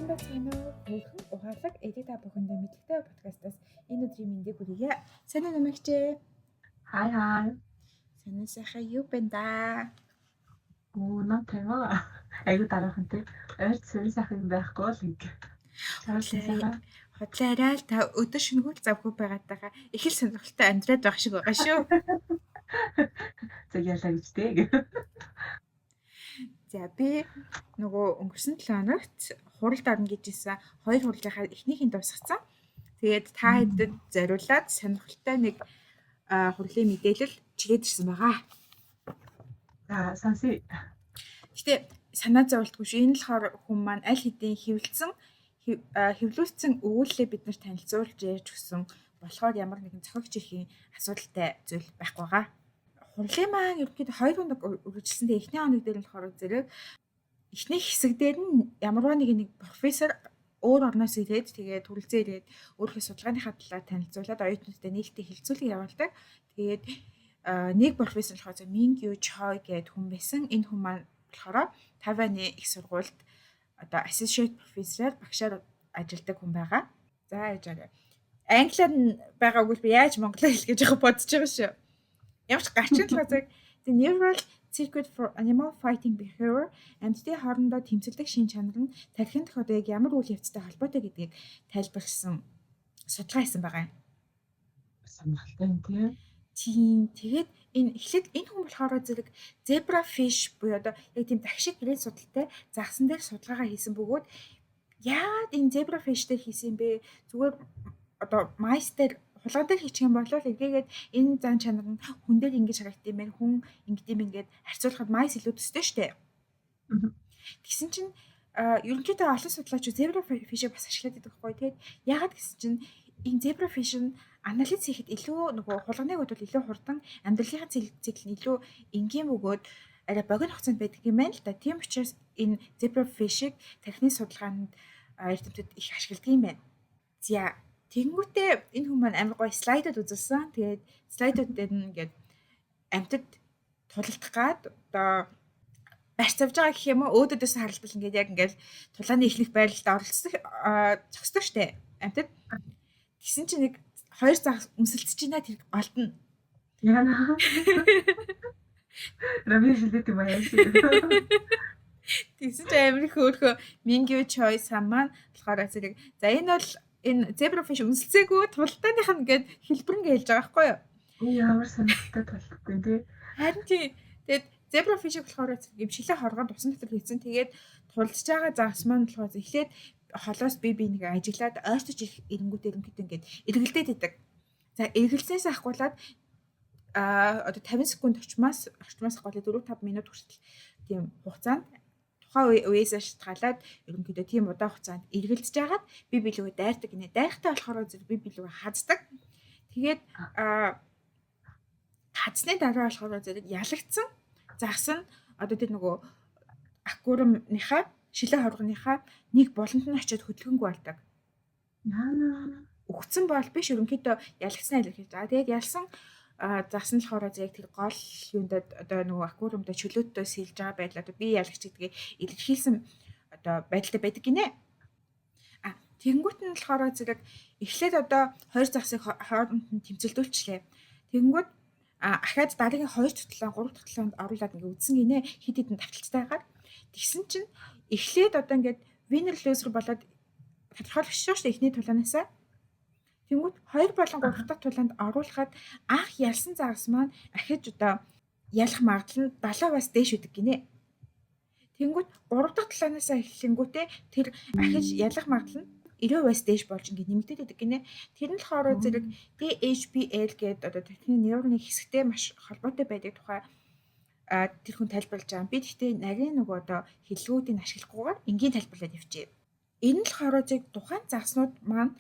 Сайн байцгаана уу? Хөөрхөн ухаалаг эдит та бүхэндээ мэдлэгтэй подкастаас энэ өдрийн мэндийг хүргье. Сайн уу, намагчээ? Хай хай. Сайн уу, сайхан юу байна да? Оо, наа тайваа. Айгу дараахан тий. Ойрт сонь сайхан юм байхгүй л ингэ. Худлаа худлаа арай л та өдөр шөнөгүй л завгүй байгаатайгаа их л сонирхолтой амьдраад байх шиг байгаа шүү. За, ялаа гэж тий. За, би нөгөө өнгөрсөн 7 хоногт хуралд орно гэж хэлсэн хоёр хурлынхаа эхнийх нь дуусгацсан. Тэгээд та хэдэд зориулаад сонирхолтой нэг хурлын мэдээлэл чирээд ирсэн байгаа. За, сонсъё. Гэтэ санаа зовлтгүй шүү. Энэ болохоор хүн маань аль хэдийн хэвлэлсэн хэвлүүлсэн өгүүлэлээ бид нар танилцуулж ярьж өгсөн болохоор ямар нэгэн зохигч ихийн асуудалтай зүйл байхгүй байгаа. Хурлын маань ерөнхийдөө 2 хоног үргэлжилсэн. Тэгээ эхний хоног дээр нь болохоор зэрэг эхний хэсэг дээр нь ямарваа нэг нэг профессор өөр орноос ирээд, тэгээд хүрэлцээ ирээд өөрийнхөө судалгааныхаа талаар танилцуулаад оюутнуудтай нээлттэй хэлэлцүүлэг явуулдаг. Тэгээд нэг профессор болохоор Мингю Чой гэдэг хүн байсан. Энэ хүн маань болохоор Тайваны их сургуульд одоо associate professor, багшаар ажилладаг хүн байгаа. За, яаж байгаа. Англиар байгаа үгүй, би яаж монголоор хэлэх гэж байгаа бодож байгаа шүү. Ямар ч гарчин талаар "The Neural Circuit for Animal Fighting Behavior", амьтдын хоорондоо тэмцэлдэх шинж чанар нь тархин дэх одоо яг ямар үйл явцтай холбоотой гэдгийг тайлбарласан судалгаа хийсэн байгаа юм. Сонирхолтой юм тий. Тийм. Тэгээд энэ эхлээд энэ хүн болохоор зэрэг zebra fish буюу одоо яг тийм дахшиг гэрээ судалтай загсан дээр судалгаагаа хийсэн бөгөөд яагаад энэ zebra fish дээр хийсэн юм бэ? Зүгээр одоо mice дээр, хулгай дээр хийчих юм бол эргээгээд энэ зан чанар нь хүн дээр ингэж харагдсан юм байна. Хүн ингэдэм ингээд харьцуулахад mice илүү төстэй штэ. Тэгсэн чинь ерөнхийдөө олон судлаач zebra fish-ийг бас ашиглаад байдаг байхгүй. Тэгээд яагаад гэсэн чинь энэ zebra fish нь анализ хийхэд илүү нөгөө хулганыг бодвол илүү хурдан, амьдралынхаа цикл нь илүү энгийн бөгөөд арай богино хугацаанд байдаг юм байна л да. Тийм учраас энэ zebra fish-ийг тархины судалгаанд эрдэмтэд их ашигладаг юм байна. За, тэгэнгүүтээ энэ хүн маань амар гоё слайдууд үзүүлсэн. Тэгээд слайдууд дээр нь ингээд амьтад тулалдах гад одоо барьц авж байгаа гэх юм уу, өөдөөдөөс харалтал ингээд яг ингээд тулааны эхлэх байралд оролцдог, зогсдог штэ амьтад. Тэгсэн чинь нэг хоёр загас үнсэлцэж байна тэр голд нь. Яна. Рами шилдэг юм аа. Тэгсэн чинь амар их хөөрхөө Мингю Чой сан маань болохоор зэрэг за, энэ бол энэ zebra fish үнсэлцээгүй, тултааных нь ингээд хэлбэрэн гэлж байгаа байхгүй юу? Ямар сонирхолтой тулттай тий. Харин тий. Тэгээд zebra fish-ийг болохоор юм шилээ хоргонд усан дотор хийсэн. Тэгээд тулдж байгаа загас маань болохоор эхлээд холоос би би нэг ажиглаад ойртож ирэнгүүт ерөнхийдөө ингээд эргэлдээд идэг. За, эргэлзээс ахгуулаад одоо 50 секунд орчмоос ахгуулаад 4 5 минут хүртэл тийм хугацаанд, тухайн үеэс шалтгаалаад ерөнхийдөө тийм удаан хугацаанд эргэлдэж хагаад би билүүгээ дайрдаг гинэ. Дайрахтаа болохоор зэрэг би билүүгээ хаздаг. Тэгээд хазсны дараа болохоор зэрэг ялагдсан загас нь одоо тэр нөгөө аквариумынхаа шилээ хоргоныхаа нэг буланд нь очиод хөдөлгөөнгүй болдог. Яана. Үхсэн бол биш, ерөнхийдөө ялагдсан илэрхийлж байгаа. Тэгээд ялсан загас нь болохоор яг тэр гол юундад, одоо нөгөө аквариумдаа чөлөөтөө сэлж байгаа байдал, одоо би ялагч гэдгийг илэрхийлсэн одоо байдалтай байдаг гинэ. А тэгэнгүүт нь болохоор зэрэг эхлээд одоо хоёр загсыг хооронд нь тэмцэлдүүлчлээ. Тэгэнгүүт ахаад дараагийн 2 дахь тулаан, 3 дахь тулаанд оруулаад ингээ үзсэн гинэ, хэд хэдэн давталцтайгаар. Тэгсэн чинь эхлээд одоо ингээд winner loser болоод тодорхойлогдсон шүү дээ эхний тулаанаасаа. Тэнгүүт 2 болон 3 дахь тулаанд оруулахад анх ялсан загас маань ахиж одоо ялах магадлал нь 70%-аас дээш өгдөг гинэ. Тэнгүүт 3 дахь тулаанаасаа эхлэнгүүтээ тэр ахиж ялах магадлал нь 90%-аас дээш болж ингээд нэмэгдээд байдаг гинэ. Тэр нь болохоор зэрэг DHPL гэдэг одоо тархины нейроны хэсэгтэй маш холбоотой байдаг тухай тэр хүн тайлбарлаж байгаа. Би гэхдээ нарийн нөгөө одоо хэллэгүүдийг ашиглахгүйгээр энгийн тайлбарлаад явчихъя. Энэ нь болохоор зэрэг тухайн загаснууд маань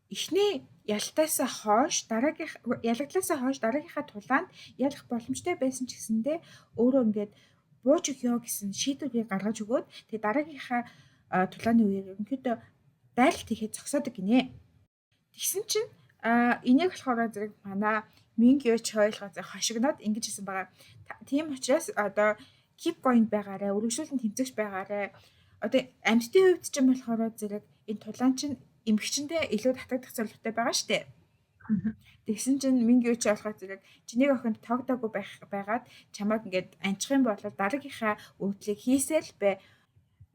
эхний ялтаасаа хойш дараагийнх ялагдлаасаа хойш дараагийнхаа тулаанд ялах боломжтой байсан ч гэсэндээ өөрөө ингээд бууж өгөө гэсэн шийдвэрийг гаргаж өгөөд тэгээ дараагийнхаа тулааны үеэр ерөнхийдөө дайлалт хийхэд зогсоодог гинэ. Тэгсэн чинь энийг болохоор зэрэг манай Мингю Чойлгоо хошигноод ингэж хэлсэн байгаа. Тийм учраас одоо keep going байгаарай, үргэлжлүүлэн тэмцэгч байгаарай. Одоо амьтдын хувьд ч юм болохоор зэрэг энэ тулаан чинь эмгчэндээ илүү татагдах зорилготой байгаа штэ. Тэгсэн чинь Мингю чи болохоор зэрэг чиний охинд тогтоогүй байх байгаад чамайг ингээд анчих юм бол дараагийнхаа үйлдэлийг хийсэл бай.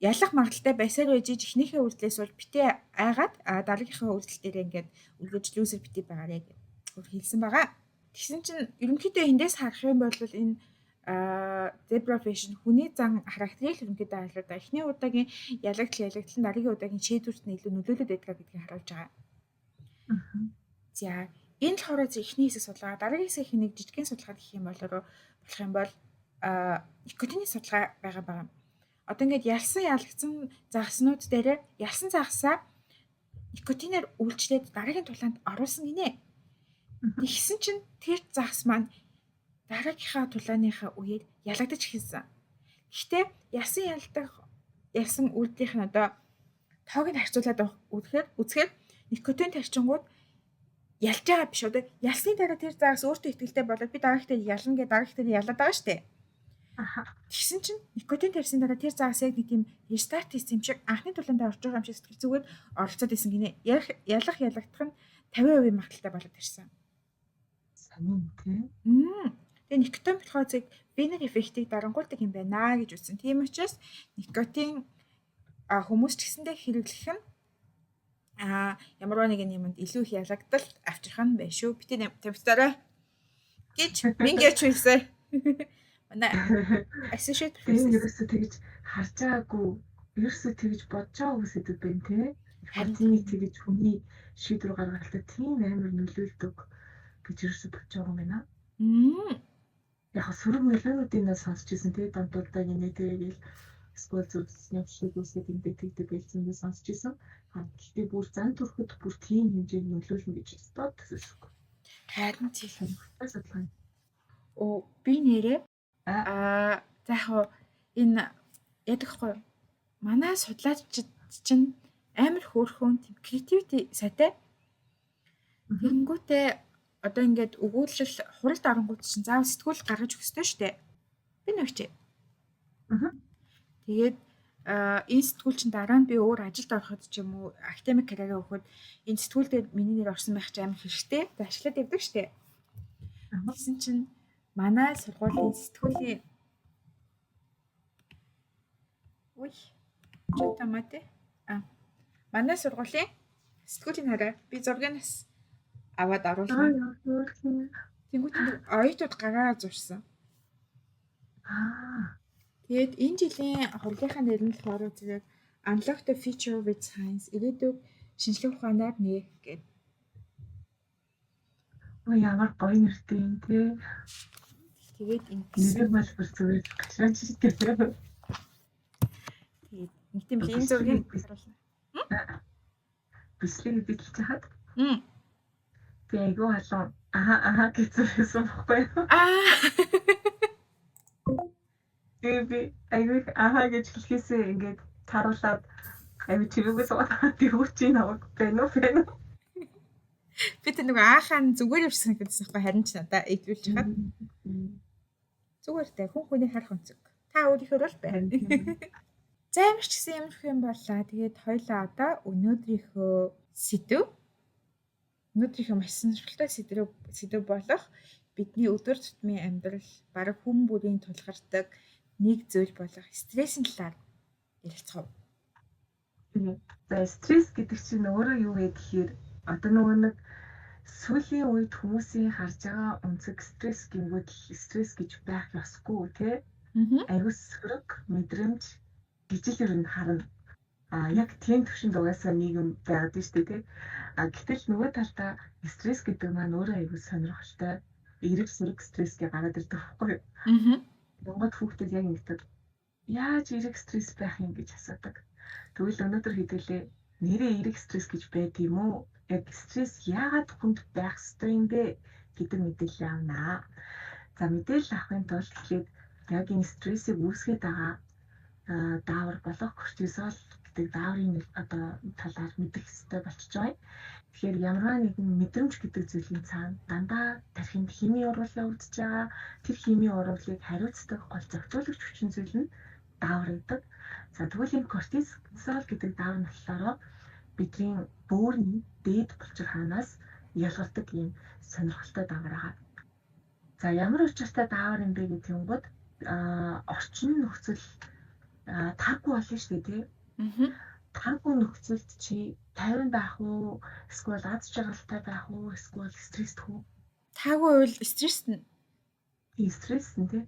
Ялах магадaltaй байсаар байж эхнийхээ үйлдэлээс бол битээ айгаад дараагийнхаа үйлдэл дээр ингээд үлгэж лүүсэр битээ байгаарэ гэж хэлсэн байгаа. Тэгсэн чинь ерөнхийдөө эндээс харах юм бол энэ zebra fish нь хүний зан характерыг ерөнхийдөө харуулдаг. Эхний удаагийн ялагдал нь дараагийн удаагийн шийдвэрт нь илүү нөлөөлөд байдаг гэдгийг харуулж байгаа. За энэ болохоор эхний хэсэг судалгаа, дараагийн хэсэг нэг жижигхэн судалгаа гэх юм болох юм бол никотины судалгаа байгаа байгаа. Одоо ингээд ялсан ялагдсан загаснууд дээр ялсан загасаа никотинаар үйлчлээд дараагийн тулаанд оруулсан гинэ. Тэгсэн чинь тэр загас маань дараагийнхаа тулааныхаа үеэр ялагдаж эхэлсэн. Гэхдээ ялсан ялдах ялсан үйлдэлийнх нь одоо тоог нь харьцуулаад үзэхээр никотин тарчингууд ялж байгаа биш. Одоо ялсны дараа тэр загас өөртөө ихтэй болоод би дараагтаа ялна гэ дараагтаа ялаад байгаа штэ. Тэгсэн чинь никотин тарьсан дараа тэр загас яг нэг тийм рестарт хийсэн юм шиг анхны тулаанд орж байгаа юм шиг сэтгэл зүгээр оролцоод исэн гинэ. Ялах ялагдах нь 50% магадaltaй болоод ирсэн. Сонин тий. Тэгээ никотин болохоор зэрэг Венер эффектийг дарангуйлдаг юм байна гэж үзсэн. Тийм учраас никотин хүмүүс ч гэсэндээ хэрэглэх нь ямар нэгэн юмд илүү их ялагдал авчрах нь байх шүү. Битгий тавьцаарай гэж Мингяч хэлсэн. Манай associate professor ерөөсөө тэгж харж байгаагүй, ерөөсөө тэгж бодож байгаагүй сэдв байна те. Харин тэгж хүний шийдвэр гаргалтад тийм амар нөлөөлдөг гэж ерөөсөө бодож байгаа юм байна. Яг сөрөг нөлөөнүүдийг нь сонсч ирсэн те, донтуулдаг гинэ тэгэл эсвэл зүрхсний шийдвэрсийг ингээд тэгдэг гэсэн нь сонсч ирсэн. Гэхдээ бүр зан төрөхөд бүр тийм хэмжээнд нөлөөлнө гэж бодсон. Харин тийм сонирхолтой судалгаа. Оо би нэрээ за яг энэ яадаг хгүй манай судлаачид чинь амар хөөрхөн тийм креативити сайтай. Тэгэнгүүтээ одоо ингээд өгүүлэл хуралд оронгууд чинь заавал сэтгүүл гаргаж өгөх ёстой шүү дээ. Би нөгчээ. Тэгээд энэ сэтгүүл чинь дараа нь би өөр ажилд ороход ч юм уу академик карьераа өгөхөд энэ сэтгүүл дээр миний нэр орсон байх чинь амар хэрэгтэй. Тэгээд ашиглаад явдаг шүү дээ. Тэгсэн чинь манай сургуулийн сэтгүүлийн Үй. Чатамате. Манай сургуулийн сэтгүүлийн хараа би зургийг бас аваад оруулна. Тэнгүүт оюутнууд гараа зурсан. Тэгээд энэ жилийн хурлынхаа нэр нь болохоор зэрэг Unlock the Future with Science ирээдүйг шинжлэх ухаанаар нээх гэдэг. Ой ямар гоё нэртэй юм те. Тэгээд ингэ нэр бол бүр зүгээр гашаач шүү дээ. Тэгээд нэг тийм л энэ зургийг харуулна. Бичлэгийг бичлж хахад. Би айгүй халуун аха гэж хэлсэн байхгүй юу? Тэгээ би айгүй аха гэж хэлхээсээ ингээд таруулаад айгүй чивээгүй суугаад тэгвэл чи намайг байна уу байна уу? Би тэр нөгөө аахаа зүгээр явчихсан гэсэн байхгүй харин ч надаа идэвхжүүлж хахад. Зүгээр дээ хүн хүний харах өнцөг. Та өөрийнхөө бол байна. За ямар ч гэсэн ямар юм боллаа. Тэгээд хоёлаа одоо өнөөдрийнхөө сэдв өнөөдрийнхөө маш сонирхолтой сэдв болох бидний өдөр тутмын амьдрал бараг хүн бүрийн тулгардаг нэг зүйл болох стрессийн талаар ярилцах. За стресс гэдэг чинь өөрөө юу вэ гэхээр одоо нөгөө нэг сүүлийн үед хүмүүсийн харж байгаа өнцөг стресс гингүүд л стресс гэж байх ёсгүй тий. Ариу сөрөг мэдрэмж гэж л ер нь харна. Яг тийм төвшөнд угаасаа нийгэм байгаад нь шүү дээ тий. Гэтэл нөгөө талдаа стресс гэдэг маань өөрөө аюу сонирхолтой эерэг сөрөг стрессгээ гараад ирдэг байхгүй юу? Монгол хүүхдүүд яг ингэдэг. Яаж эерэг стресс байх юм гэж асуудаг. Тэгвэл өнөөдөр хэдүүлээ нэрээ эерэг стресс гэж байд юм уу? Яг стресс яагаад хүнд байх ёстой юм бэ гэдэг мэдээлэл авнаа. За мэдээлэл авахын тулд эхлээд яг энэ стрессийг үүсгээд байгаа даавар болох кортизол гэдэг дааврын одоо талаар мэдэх ёстой болчихж байгаа юм. Тэгэхээр ямарваа нэгэн мэдрэмж гэдэг зүйлийн цаана дандаа тархинд химийн урвал явагдаж байгаа. Тэр химийн урвалыг хариуцдаг гол зохицуулагч хүчин зүйл нь даавар гэдэг. За тэгвэл энэ кортизол гэдэг даавар нь болохоор бидний бөөрийн дээд булчир хаанаас ялгардаг ийм сонирхолтой даавар байгаа. За ямар учиртай даавар юм бэ гэдэг юм бод орчин нөхцөл таагүй болно шүү дээ, тий. Таагүй нөхцөлд чи тайван байх уу, эсвэл аз жаргалтай байх уу, эсвэл стресстэх үү? Таагүй байвал стресстнэ. Тийм, стресстэн тий.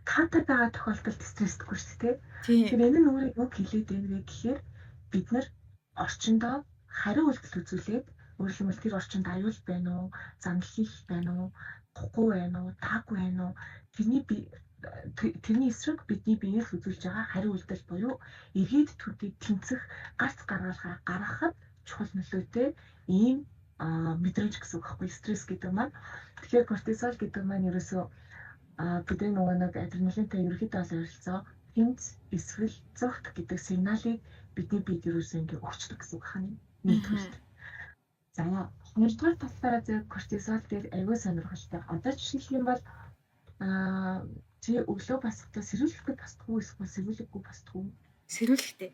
Таатай байгаа тохиолдолд стресстгүй шүү дээ, тий. Тэгэхээр энэ нь өөрөө юу хэлээд байна вэ гэхээр бид нар орчиндөө хариу үйлдэл үзүүлээд, өөрөөр хэлбэл тэр орчинд аюул байна уу, замналх байна уу, тухгүй байна уу, таагүй байна уу, тэрний эсрэг бидний биеэс үзүүлж байгаа хариу үйлдэл буюу эргээд төдий тэнцэх гарц гаргалгаа гаргахад чухал нөлөөтэй ийм мэдрэмж гэсэн үг байхгүй, стресс гэдэг маань. Тэгэхээр кортизол гэдэг маань ерөөсөө бидний нөгөө нэг адреналинтай ерөөхдөө бол ойролцоо тэнц эсвэл зүхт гэдэг сигналыг бидний биед ерөөсөө ингээ өгчдөг гэсэн үг хань нэгдүгээрт. За хоёрдугаар талаараа зөв кортизол дээр аягүй сонирхолтой. Одоо жишээлх юм бол чи өглөө босохдоо сэрүүлэхгүй босдох уу эсвэл сэрүүлэггүй босдох уу? Сэрүүлэхтэй.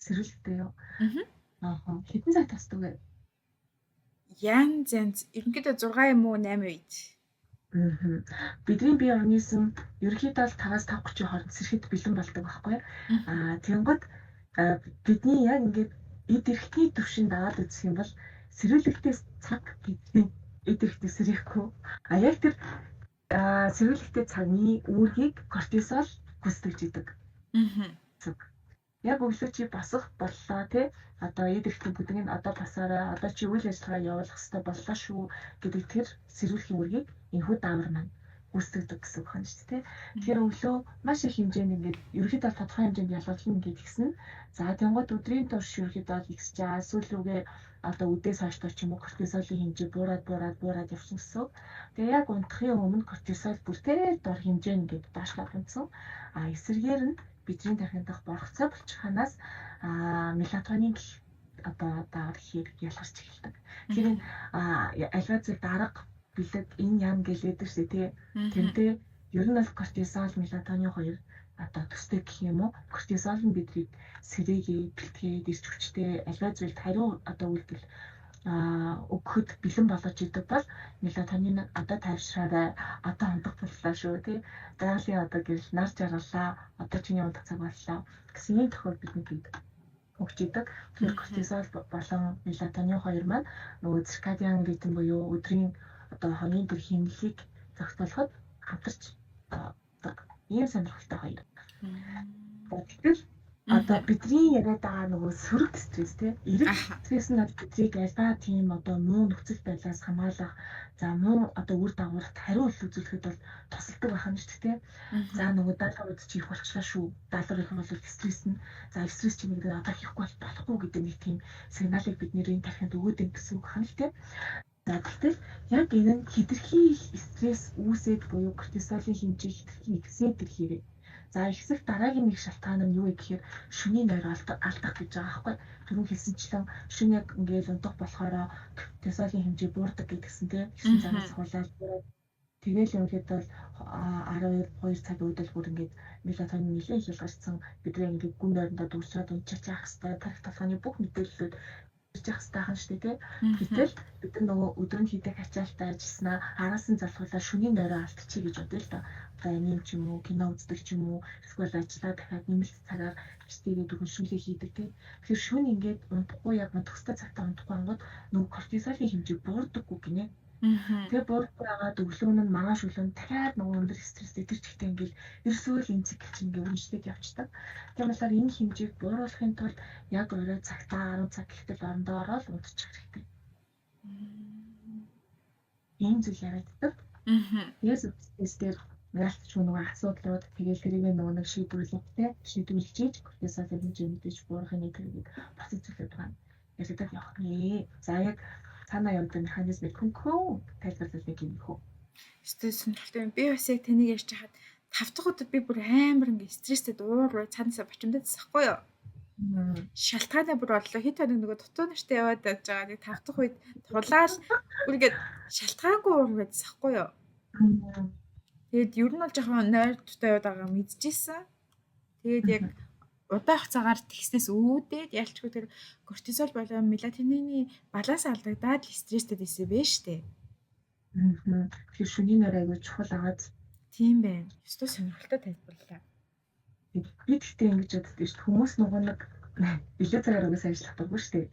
Сэрүүлэхтэй юу? Аа. Хэдэн цагт босдог вэ? Янз янз. Ерөнхийдөө 6 юм уу 8 үед. Бидний бие организм ерөнхийдөө бол 5-аас 5:30 хооронд сэрэхэд бэлэн болдог байхгүй. Тэгэнгүүт бидний яг ингээд эд эрхтний түвшинд аваад үзэх юм бол сэрүүлэгтээс цаг гэдгийг эд эрхтний сэрэхгүй. А яг тэр сэрүүлэгтэй цагны үүргийг кортизол гүйцэтгэж идэг. Яг өглөө чи босох боллоо тий. Одоо эд эрхтний бүдэг нь одоо босоорой, одоо чи үйл ажиллагаа явуулах хэрэгтэй боллоо шүү гэдэг тэр сэрүүлэхийн үүргийг энэхүү даавар маань гүйцэтгэдэг гэсэн үг байна шүү дээ. Тэгэхээр өглөө маш их хэмжээнд ингээд ерөнхийдөө тодорхой хэмжээнд ялгарлана ингээд ихсэн. За тэнгууд өдрийн турш ерөнхийдөө ихсэж байгаа. Сүүл рүүгээ одоо үдээс хойшлоо ч юм уу кортизолын хэмжээ буураад буураад буураад явсан гэсэн үг. Тэгээ яг унтахын өмнө кортизол бүртээ дор хэмжээ ингээд доошлоо хэмжсэн. А эсрэгээр нь бидний тархинд дах боргоцой булчирхаанаас мелатонин гэх одоо даавар ихээр ялгарч эхэлдэг. Тэгэхээр энэ альва зүйл дарга бэлэг энэ ян гэлээдэг шүү дээ, тий. Тэнтэй ер нь бол кортизол, мелатонин хоёр одоо төстэй гэх юм уу? Кортизол нь биднийг сэрээгээ, бэлтгээд, ирч хүчтэй альва зүйлд хариу одоо үйлдэл өгөхөд бэлэн болгож идэг бол мелатонин одоо тайвшраарай, одоо унтах боллоо шүү, тий. Байгалийн одоо гэрэл нар жаргалаа, одоо чиний унтах цаг боллоо гэсэн ийм тохиол бидний бид өгч идэг. Тэгэхээр кортизол болон мелатонин хоёр маань нөгөө циркадиан ритм буюу өдрийн одоо хоногийн тэр хэмнэлийг зохицуулахад хамтарч одоо ийм сонирхолтой хоёр. Гэтэл одоо бидний яриад байгаа нөгөө сөрөг стресс тий, эрэг стресс нь биднийг альва тийм одоо муу нөхцөл байдлаас хамгаалах, за муу одоо үр дагаварт хариу үйлдэл үзүүлэхэд бол тусалдаг байх нь шүү дээ. За нөгөө даалгавар үз чи их болчлаа шүү. Даалгавар их бол стресс нь, за стресс чи нэг одоо хийхгүй бол болохгүй гэдэг нэг тийм сигналыг бидний тархинд өгөөд ин гэсэн үг хань л тий. За гэтэл яг энэ нь хэтэрхий их стресс үүсээд буюу кортизолын хэмжээ хэтэрхий ихсээд ирэхээр за ихсэх дараагийн нэг шалтгаан нь юу вэ гэхээр шөнийн нойр алдах гэж байгаа байхгүй. Түрүүн хэлсэнчлэн шөнө яг ингээл унтах болохоор кортизолын хэмжээ буурдаг гэдгсэн тийм. 9 цагаас хулаад буураад тэгэл ерөнхийдөө бол 12 2 цаг үүдэл бүр ингээд мелатонин нэлээд их ялгарсан, бидний ингээд гүн нойрондоо дүрсээд унтчих яах хэвээр тарих толгойн бүх мэдээллүүд ирж явах хэрэгтэй хань шүү дээ, тий. Гэтэл бид нар нөгөө өдөр нь хийдэг ачаалтаа ажилласнаа араас нь залхуулаад шөнийн нойроо алдчихъя гэж бодъё л доо. Одоо аним ч юм уу, кино үздэг ч юм уу, эсвэл ажиллаа дахиад нэмэлт цагаар гэртээгээ дөрвөн шүлээ хийдэг, тий. Тэгэхээр шөнө ингээд унтахгүй яг унтах хэрэгтэй цагтаа унтахгүй ангууд нөгөө кортизолын хэмжээ буурдаггүй гинэ. Тэгээ буурахгүй байгаад өглөө нь маргааш өглөө нь дахиад нөгөө өндөр стресстэй тэр чигтээ ингээл ерөөсөө л энэ цикл чинь ингээ үргэлжлээд явчихдаг. Тийм болохоор энэ хэмжээг бууруулахын тулд яг орой цагтаа 10 цаг гэхтэл орондоо ороод унтчих хэрэгтэй. Ийм зүйл яриаддаг. Тэгээс стресс дээр ялтч нөгөө асуудлууд тэгэл тэрийг нөгөө нэг шийдвэрлэхтэй шийдвэрлэж иж кортизолын хэмжээ мэдээж буурахын нэг тэрийг босож зүйлүүд байна. Яригдаад явах нэ. За яг цаанаа явдаг механизмыг хөнгөн тайлбарлал нэг юм хөө. Өстой сонирхолтой юм. Би бас яг таныг ярьж хахад тав дахь удаа би бүр амар ингээ стресстэй уур цаанаасаа бочимдаад байхгүй юу? Шалтгаанаа бүр оллоо. Хэд хоног нөгөө дутуу нартай яваад байж байгаа. Нэг тав дахь үед тулаал бүр ингээд шалтгаангүй уур байжсахгүй юу? Тэгээд ер нь бол жоохон нойр дутаа яваад байгаа мэдчихсэн. Тэгээд яг удаан хугацаагаар тэгснээс үүдээд ялчгүй тэр кортизол болон мелатонины баланс алдагдаад л стресстэй байсан бэ штэ. Тэгэхээр шөнийн орой айгүй чухал агаад. Тийм байна. Ёстой сонирхолтой тайлбарлаа. Би тэгтээ ингэж боддоо шүү дээ. Хүмүүс нөгөө нэг илүү цагаар угсаа ажиллах дургүй шүү дээ.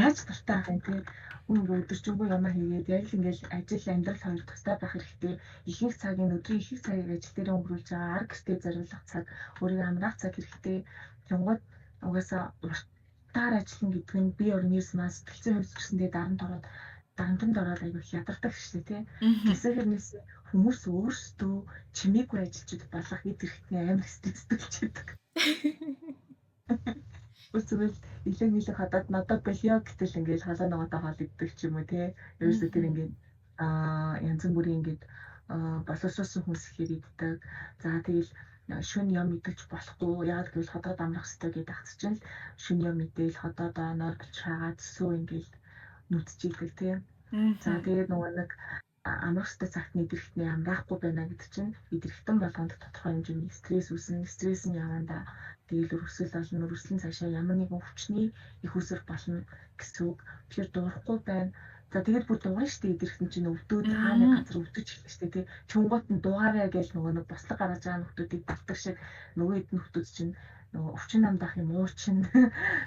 Яаж дуртай байх юм те? Үнэ өдөржингөө юм хийгээд яг л ингээл ажил амьдрал хоёр тусдаа байх хэрэгтэй. Ихэнх цагийн өдрийн ихэнх цагийг ажил дээр өнгөрүүлж байгаа, ар гэртээ зориулах цаг, өөрийгөө амраах цаг хэрэгтэй. Тэнгууд угаасаа уртаар ажиллана гэдэг нь бие организмаа сэтгэлзээ хувьд ч гэсэндээ дарамт ороод дарамтанд ороод айгүй их ядардаг шүү дээ, тий. Тэсэхэрнээс хүмүүс өөрсдөө чимээгүй ажилчид болох эд эрхтний амар стресстэй болчихдог. Зүгээр илэг милэг хадаад надад болио гэтэл ингээл халаа нугатаа хоол иддэг ч юм уу тий. Ерөөсөө тэр ингээд янз бүрийн ингээд боловсруулсан хүмүүс ихээр иддэг. За тэгэл шүн юм идэж болохгүй. Яагаад гэвэл ходоод амрах хэрэгтэй гэдэг агц чинь л шүн юм идээл ходоод нор булчраагаад сүү ингээл нүдчихийдэг тий. За тэгээд нөгөө нэг амрах ёстой цагт нэдэрэхтний амраахгүй байна гэдэг чинь идэрэхтэн болгонд тодорхой хэмжээний стресс үүснэ. Стресс нь явандаа тэгэл өргөсөл болно. Өргөсөл нь цаашаа ямар нэгэн хүчний их үүсвэр болно гэсэн үг. Тэгэхээр дуурахгүй байна. За тэгээд бүр дуурна штэ идэрэхтэн чинь өвдөөд хаа нэг газар өвдөж эхэлнэ штэ тий. Чунгуут нь дугаарай гэж нөгөө нэг бослог гаргаж байгаа нөхдүүдийг давтаг шиг нөгөө хэдэн нөхдүүд чинь нөгөө өвчин намдаах юм уу чинь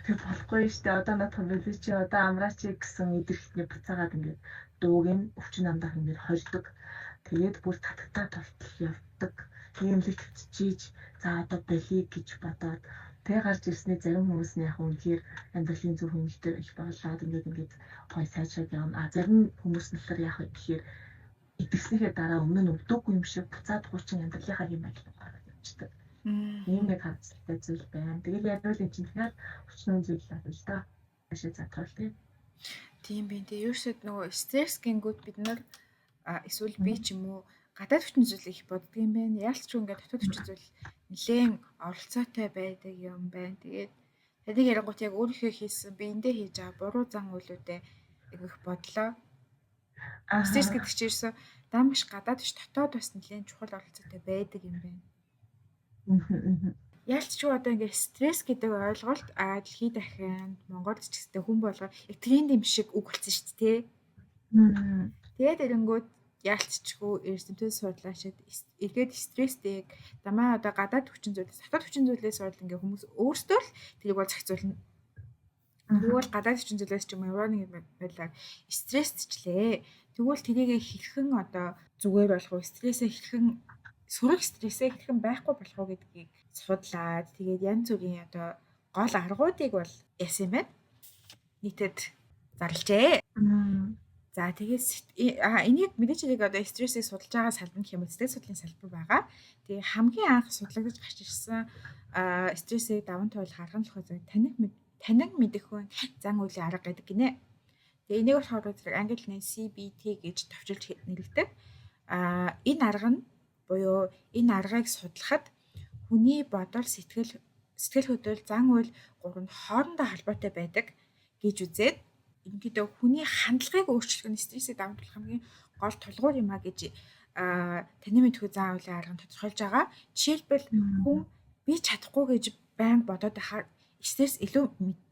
тэр болохгүй штэ одоо надад хөвлөж чи одоо амраач гэсэн идэрэхтний буцаагаад ингээд дууг нь өвчин намдаах юм дээр холдог. Тэгээд бүр татагтаа толтол явдаг. Тийм л төвчжиж за одоо болиё гэж бодоод тэг гарч ирсний зарим хүмүүс нь яг үнэхээр амьдралын зөв хөндлөлтөөр их болоод ингээд гой сайжраад явна. А зарим хүмүүс нь болохоор яг гэхээр итгэснийхээ дараа өмнө нь өвдөөгүй юм шиг буцаад хуучин амьдралынхаа юм ажил гараад явчихдаг. Ийм нэг хандлагатай зүйл байна. Тэгэл яриул эн чинь тэгэхээр хүчнэн зүйл л да. Ашиг задгал тийм. Тийм би. Тэгээ ерөөсөө нөгөө стресс гингүүд бид нар эсвэл би ч юм уу гадаад хүчин зүйлийг их боддөг юм байна. Яалт ч ингээд дотоод хүчин зүйл нэлээн оролцоотой байдаг юм байна. Тэгээд таныг ярингуут яг өөрийнхөө хийсэн биендээ хийж байгаа буруу зан үйлүүдээ их бодлоо. Стресс гэдэг чинь ерөөсөө дам биш гадаад биш дотоод бас нэлээн чухал оролцоотой байдаг юм байна. Яалт ч одоо ингээд стресс гэдэг ойлголт дэлхийд дахинд Монголд ч гэсэнтэй хүн болго яг тренд юм шиг үг болсон шүү дээ. Тэгээд эрэнгүүд яалтчгүй эрдэмтэд судлаачид эргээд стресстэй дамаа одоо гадаад хүчин зүйлээс дотоод хүчин зүйлээс бол ингээ хүмүүс өөрсдөө л тэрийг бол зохицуулна. Тэгвэл гадаад хүчин зүйлээс ч юм уу ямар нэг байдлаар стрессчлээ. Тэгвэл тэрийг хэрхэн одоо зүгээр болох вэ? Стрессээ хэрхэн сөрөг стрессээ хэрхэн байхгүй болох уу гэдгийг судлаад тэгээд янз бүрийн одоо гол аргуудыг бол яасан юм байна. Нийтэд зарлжээ. За тэгээд энийг мэдээч хэрэг одоо стрессийг судалж байгаа салбар гэх юм уу сэтгэл судлалын салбар байгаа. Тэгээ хамгийн анх судлагдаж гарч ирсэн стрессийг даван туулах арга нь болохоор танин мэдэх хүн зан үйлийн арга гэдэг гинэ. Тэгээ энийг болохоор зэрэг англи хэлний CBT гэж товчилж нэрлэдэг. Энэ арга нь буюу энэ аргыг судлахад хүний бодол, сэтгэл хөдлөл, зан үйл гурав нь хоорондоо холбоотой байдаг гэж үзээд ерөнхийдөө хүний хандлагыг өөрчлөх нь стрессийг даван туулах хамгийн гол тулгуур юм а гэж таны мэдхүй зан үйлийн арга нь тодорхойлж байгаа. Жишээлбэл хүн би чадахгүй гэж байнга бодоод байхаар стресс илүү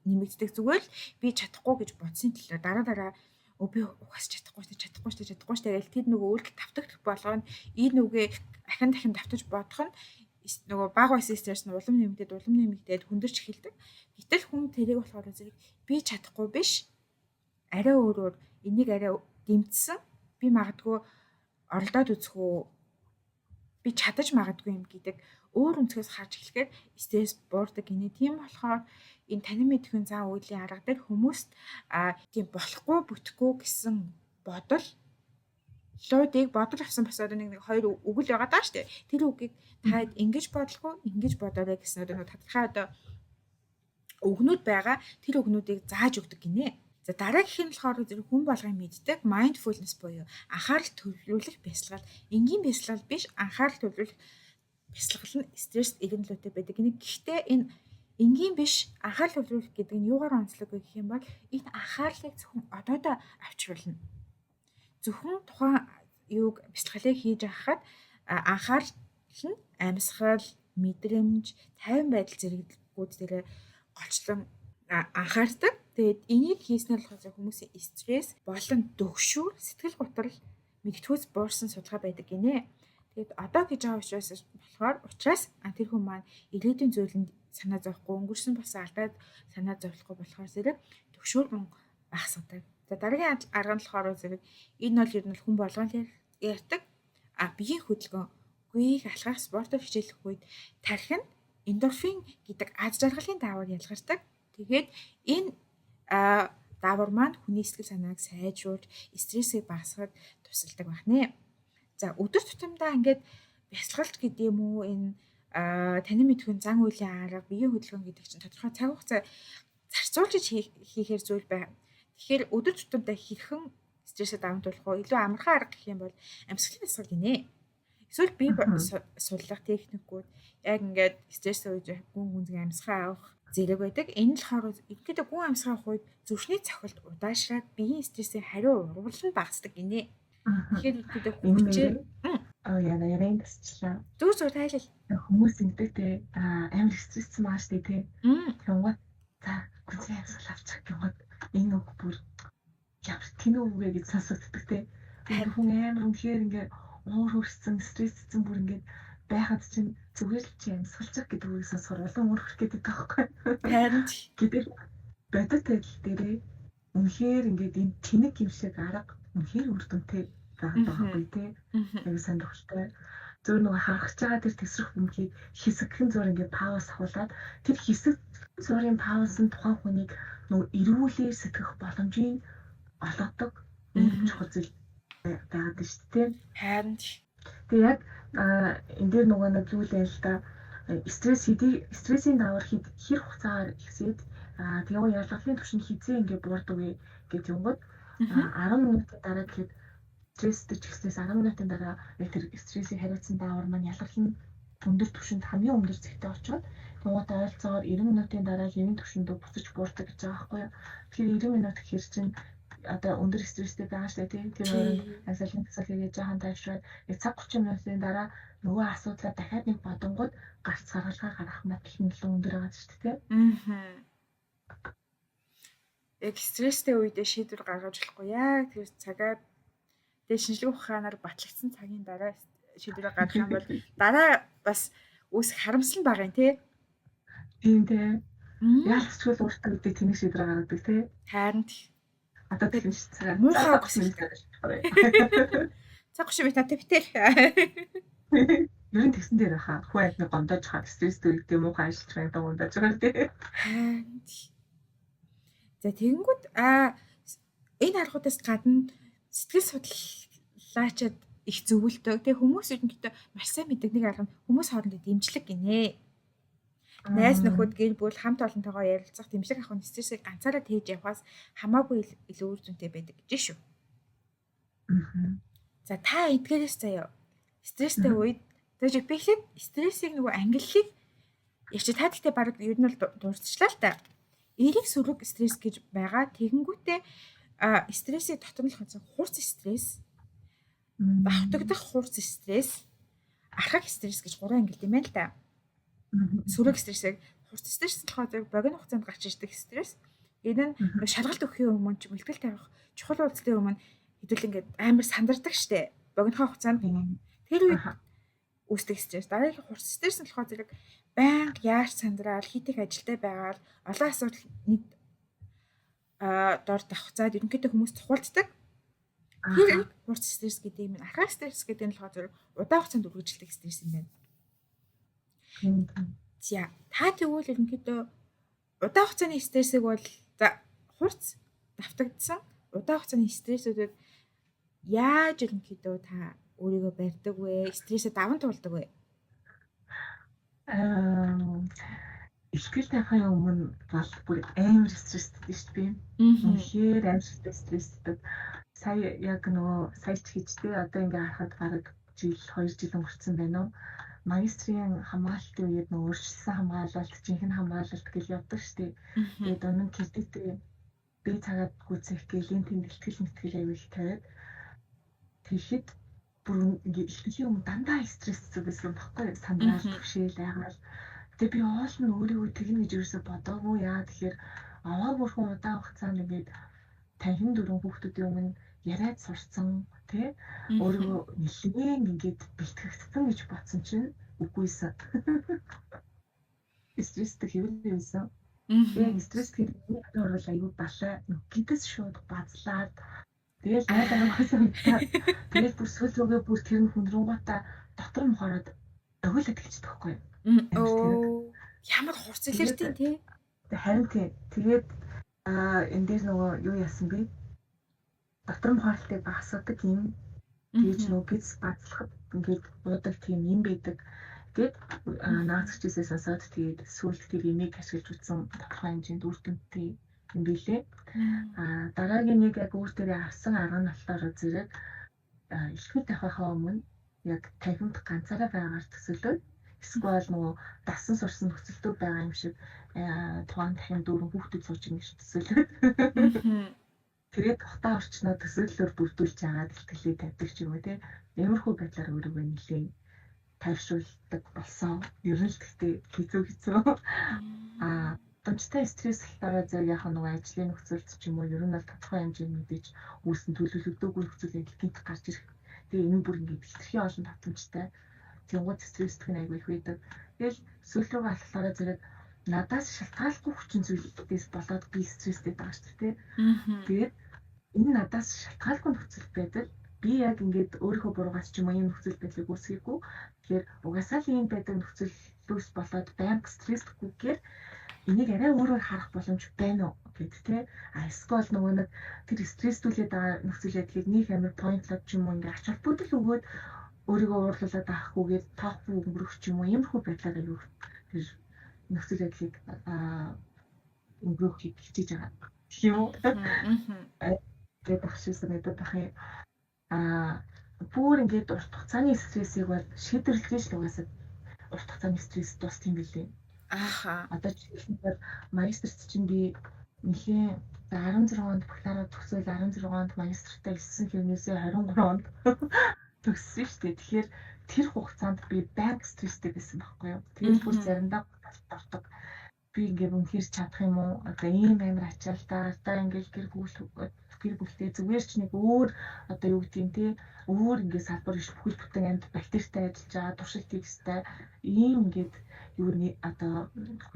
нэмэгддэг. Зүгээр л би чадахгүй гэж бодсны төлөө дараа дараа би угаас чадахгүй шүү чадахгүй шүү чадахгүй шүү гэж тэр нөгөө үйлдэл давтагдах болгоно энэ үгээ ахин дахин давтаж бодох нь нөгөө баг байсан стресс нь улам нэмэгдээд хүндэрч эхэлдэг. Гэтэл хүн тэрийг болохоор зэрэг би чадахгүй биш арай өөрөөр энийг арай дэмжсэн би магадгүй оролдоод үзэх үү би чадаж магадгүй юм гэдэг өөр өнцгөөс харж эхлэхээр стресс буурдаг гинэ. Тийм болохоор энэ танин мэдхэн зан үйлийн арга дээр хүмүүст тийм болохгүй бүтэхгүй гэсэн бодол луудыг бодол авсан бас одоо нэг хоёр үг л байгаа даа штэ. Тэр үгийг та ингэж бодлохгүй ингэж бодоорой гэсэн одоо нэг тодорхой одоо үгнүүд байгаа. Тэр үгнүүдийг зааж өгдөг гинэ. За дараагийнх нь болохоор зэрэг хүн болгон мэддэг mindfulness буюу анхаарал төвлөрүүлэх бясалгал. Энгийн бясалгал биш, анхаарал төвлөрүүлэх бясалгал нь стресс эргэнлүүтэй байдаг. Гэхдээ энэ энгийн биш анхаарал төвлөрүүлэх гэдэг нь юугаар онцлог вэ гэх юм бол энэ анхаарлыг зөвхөн одоодоо авчруулна. Зөвхөн тухайн юуг бясалгалыг хийж байхад анхаарал нь амьсгал, мэдрэмж, тайван байдал зэрэггүүд дээр голчлон анхаардаг. Тэгээд энийг хийснээр болохоор хүмүүсийн стресс болон дөгшүүр, сэтгэл гутрал мэдтгүүц буурсан судалгаа байдаг гинэ. Тэгээд одоо гэж байгаа учраас болохоор учраас тэр хүн маань ирээдүйн зүйлэнд санаа зовхгүй, өнгөрсөн болсон алдаад санаа зовлохгүй болохоор зэрэг төгшөөр мөн багасгадаг. За дараагийн арга нь болохоор зэрэг энэ бол ер нь хүн болгон ярьдаг. А биеийн хөдөлгөөн, гүйх, алхах, спортоор хичээлэх үед тархинд эндорфин гэдэг аз жаргалын даавар ялгардаг. Тэгээд энэ даавар маань хүний сэтгэл санааг сайжруулж, стрессийг багасгахад тусалдаг байна. За өдөр тутамдаа ингээд бясалгалт гэдэг юм уу, энэ танин мэдхүйн зан үйлийн арга, биеийн хөдөлгөөн гэдэг чинь тодорхой цаг хугацаа зарцуулж хийхээр зүйл байна. Тэгэхээр өдөр тутамдаа хэрхэн стрессээ даван туулах вэ? Илүү амархан арга гэх юм бол амьсгалын дасгал гинэ. Эсвэл бие суллах техникүүд яг ингээд стресстэй үед гүн гүнзгий амьсгаа авах зэрэг байдаг. Энэ нь болохоор ерөнхийдөө гүн амьсгаа авах үед зүрхний цохилт удаашраад биеийн стрессийн хариу урвал нь багасдаг гинэ. Тэгэхээр ерөнхийдөө хүчээр яна ярин тасчлаа. Зүг зүг тайлал. Хүмүүс ингэдэг те амар стресссэн байгаа штэ те. Тэгэнгүүт за гүнзгий амьсгал авчих гэнгүүт энэ үг бүр ямар тэнүү үгээ гэж сонсогддог те. Тэр хүн амар үнэхээр ингээ уур хөрсөн, стресссэн бүр ингээд байхад чинь зүгээр л чи амьсгалчих гэдэг үгийг сонсохоор улам өөр хөрөх гэдэг байхгүй. Харин гэдэг бодит байдал дээрээ үнэхээр ингээд энэ тэнэг юм шиг арга үнэхээр үр дүнтэй байгаа байхгүй тий. Аягүй сонирхолтой. Зөв нөгөө харахж байгаа тэр тэсрэх бөмбөгийг хэсэгхэн зур ингээд пауз авахулаад тэр хэсэг зургийн пауз нь тухайн хүнийг нөгөө эргүүлээр сэтгэх боломжийг олгодог ийм чухал зүйл байгаад шүү дээ. Харин тэгээ яг энэ дээр нөгөө нэг юу лээ л да, стресс стрессийн давар хэр хугацаагаар ихсээд тэгээ ялгалын түвшин хизээ ингээд буурдаг вэ гэж юмгууд 10 минутын дараа гэхэд стресстэй ч гэснээс 10 минутын дараа яг тэр стрессийг хариуцсан даавар маань ялгал нь өндөр түвшинд хамгийн өндөр зэгтээ очиод тэнгуут ойролцоогоор 90 минутын дараа хэвийн түвшинд буцаж буурдаг гэж байгаа байхгүй юу. Тэгэхээр 90 минут гэхэр чинь одоо өндөр стресстэй байгаа шүү дээ тийм. Тэр хооронд амьсгалын дасгал хийгээд жаахан тайвшраад яг цаг 30 минутын дараа нөгөө асуудлаа дахиад нэг бодонгууд гарц гаргалгаа гаргах магадлал нь илүү өндөр байгаа шүү дээ тийм. Яг стресстэй үедээ шийдвэр гаргаж болохгүй яг тэр цагаа тэгээ шинжлэх ухаанаар батлагдсан цагийн дараа шийдвэр гаргах юм бол дараа бас үүсэх харамсал нь бага юм тий. Тийм тий. Яалчгүй л өөртөө гэдэг тэнэг шийдвэр гаргадаг тий. Харин одоо тэгэн шийдвэр муухай гэсэн. Цаг 30 минут битэр. Ер нь тэгсэн дээр хаа хүн амьтны гомдож хаа стресстэй үедээ муухай ажиллаж байгаа юм гомдож байгаа тий. За тэгэнгүүт энэ аргуудаас гадна сэтгэл судлаачид их зөвлөдөг. Тэгээ хүмүүс ерөнхийдөө маш сайн мэддэг нэг арга нь хүмүүс хоорондоо дэмжлэг гинэ. Найз нөхөд, гэр бүл, хамт олонтойгоо ярилцах, дэмжлэг авах нь стрессийг ганцаараа тээж явахаас хамаагүй илүү үр дүнтэй байдаг гэж шүү. За та эдгээрээс заяа. Стресстэй үед за би ихэд стрессийг нөгөө ангиллыг ярьчих. Та тэгтээ баг ер нь бол дурдчихлаа л та. Эерэг сөрөг стресс гэж байгаа. Тэгэнгүүтээ стрессийг дотор нь хурц стресс, давтагдах хурц стресс, архаг стресс гэж гурван ангилт юм байна л да. Сөрөг стрессийг хурц стресс болохоор зэрэг богино хугацаанд гарч ирдэг стресс. Энэ нь шалгалт өгөхийн өмнө ч бэлтгэл тавих чухал уулзлын өмнө хэдүүл ингээд амар сандардаг штэ. Богино хугацаанд тэр үед үүсдэг стресс. Дараагийн хурц стресс нь болохоор зэрэг байнга яарч сандраал хийх ажилтай байгаал олон асуудал нэг дор давхцаад ерөнхийдөө хүмүүс цухуулддаг. Тэр хурц стресс гэдэг юм. Архаг стресс гэдэг нь болохоор зэрэг удаан хугацаанд үргэлжилдэг стресс юм байна. За та тэгвэл ерөнхийдөө удаан хугацааны стрессийг бол за хурц давтагдсан удаан хугацааны стрессүүдэд яаж ерөнхийдөө та өөрийгөө барьдаг вэ? Стрессээ даван туулдаг вэ? Ихтгэл тавихын өмнө бол бүр амар стресстэй шүү дээ. Үнэхээр амар стресстэй. Сая яг нөгөө сая ч хийжтэй одоо ингээ харахад бараг жил 2 жил өнгөрцөн байна уу? Магистрийн хамгаалалтын үед нөгөө өөрчилсөн хамгаалалт, жинхэнэ хамгаалалт гэж явдаг шүү дээ. Тэгээд үнэн кредитээ би цагаад гүйцэх гээл энэ тэнд ихтгэл мэтгэл аягүй их тавиад тэгэхэд Бүр ингээ ихтгэлийн өмнө дандаа стресстэй байсан баггүй сандрал төвшөөл айгаал. Тэгээ би оол нь өөрийгөө тэгнэ гэж ерөөсө бодоогүй. Яа тэгэхээр аваа бүрхэн удаан хугацаанд ингээд 54 хүүхдүүдийн өмнө яриад сурцсан тий өөрийгөө нэлээд ингээд бэлтгэгдсэн гэж бодсон чинь үгүйсэн. Стресстэй хэвээр байсан. Яг стресс гэдэг нь бол аюу балай гэдэс шууд базлаад тэгэл айлаа санагдаад тэгэл бүр сүүл рүүгээ бүр тэр нь хүндрөнгота дотор мохороод өгөөлөд эхэлчихдэг байхгүй юу. Ямар хурц илэрдэг тий. Харин тий. Тэгээд энэ дээр нөгөө юу яасан бэ? Дотор мохорлтыг багасгадаг юм. Тэгэж нөгөө гиз базлахад ингээд уудаг тийм юм байдаг. Гээд наац хичээсээ сонсоод тэгээд сүүлд тэр имийг ашиглаж үзсэн тодорхой хэмжээнд үр дүнтэй юм билээ. Дараагийн нэг яг өөр дээрээ авсан арга нь болохоор зэрэг ихтгэл тавихаа өмнө яг танхимд ганцаараа байгаагаар төсөөлөөд эсвэл нөгөө дасан сурсан нөхцөлтөө байгаа юм шиг тухайн танхим дөрвөн хүүхдүүд сууж байгаа юм шиг төсөөлөөд тэгээд тухтай орчноо төсөөллөөр бүрдүүлж агаад ихтгэлээ тавьдаг ч юм уу те. Иймэрхүү байдлаар өөрийгөө нэлээд тайвшруулдаг болсон. Ер нь л гэхдээ хэцүү хэцүү. Удамжтай стресс болохоор зэрэг яг нөгөө ажлын нөхцөлд ч юм уу ер нь бол тодорхой хэмжээнд мэдээж үүсэн төлөвлөгдөөгүй нөхцөл байдал гинт гарч ирэх. Тэгээ энэ бүр ингээд хэтэрхий олон татамжтай. Тэнгууд стресстэх нь айгүй их байдаг. Тэгэл сүүл рүүгээ болохоор зэрэг надаас шалтгааллахгүй хүчин зүйлээс болоод би стресстэй байгаа шүү дээ. Тэгээд энэ надаас шалтгаалгүй нөхцөл байдал би яг ингээд өөрийнхөө буруугаас ч юм уу ийм нөхцөл байдлыг үүсгээгүй. Тэгэхээр угаасаа л ийм байдаг нөхцөлөөс болоод байнга стресстгүйгээр энийг арай өөрөөр харах боломж байна уу гэд тэ. А эсвэл нөгөө нэг тэр стресстүүлээд байгаа нөхцөл байдлыг нэг амар поинтлоод ч юм уу ингээд ач холбогдол өгөөд өөрийгөө уурлуулад авахгүйгээр тоохгүй өнгөрөх ч юм уу иймэрхүү байдлаар аюу тэр нөхцөл байдлыг өнгөрөхийг хичээж байгаа гэх юм уу. Тэгээд ах шиг санагдаад байх юм. Бүр ингээд урт хугацааны стрессийг бол шийдвэрлэж л угаасаа урт хугацааны стресс дуусах юм билээ. Ааха. Одоо жишээлбэл магистрт чинь би нэлийн 16 онд бакалавра төгсөөл 16 онд магистртаа элссэн хэрнээсээ 23 онд төгссөн шүү дээ. Тэгэхээр тэр хугацаанд би байнга стресстэй байсан байхгүй юу. Тэгээд бүр заримдаа дордог. Би ингээд үнэхээр чадах юм уу? Одоо ийм амар ачаалтаа, одоо ингээд гэр бүлтэй зүгээр ч нэг өөр одоо юу гэдэг юм те өөр ингээд салбар биш бүхэл бүтэн амьд бактеритай ажиллаж байгаа туршилт хийх ёстой ийм ингээд юу нэг одоо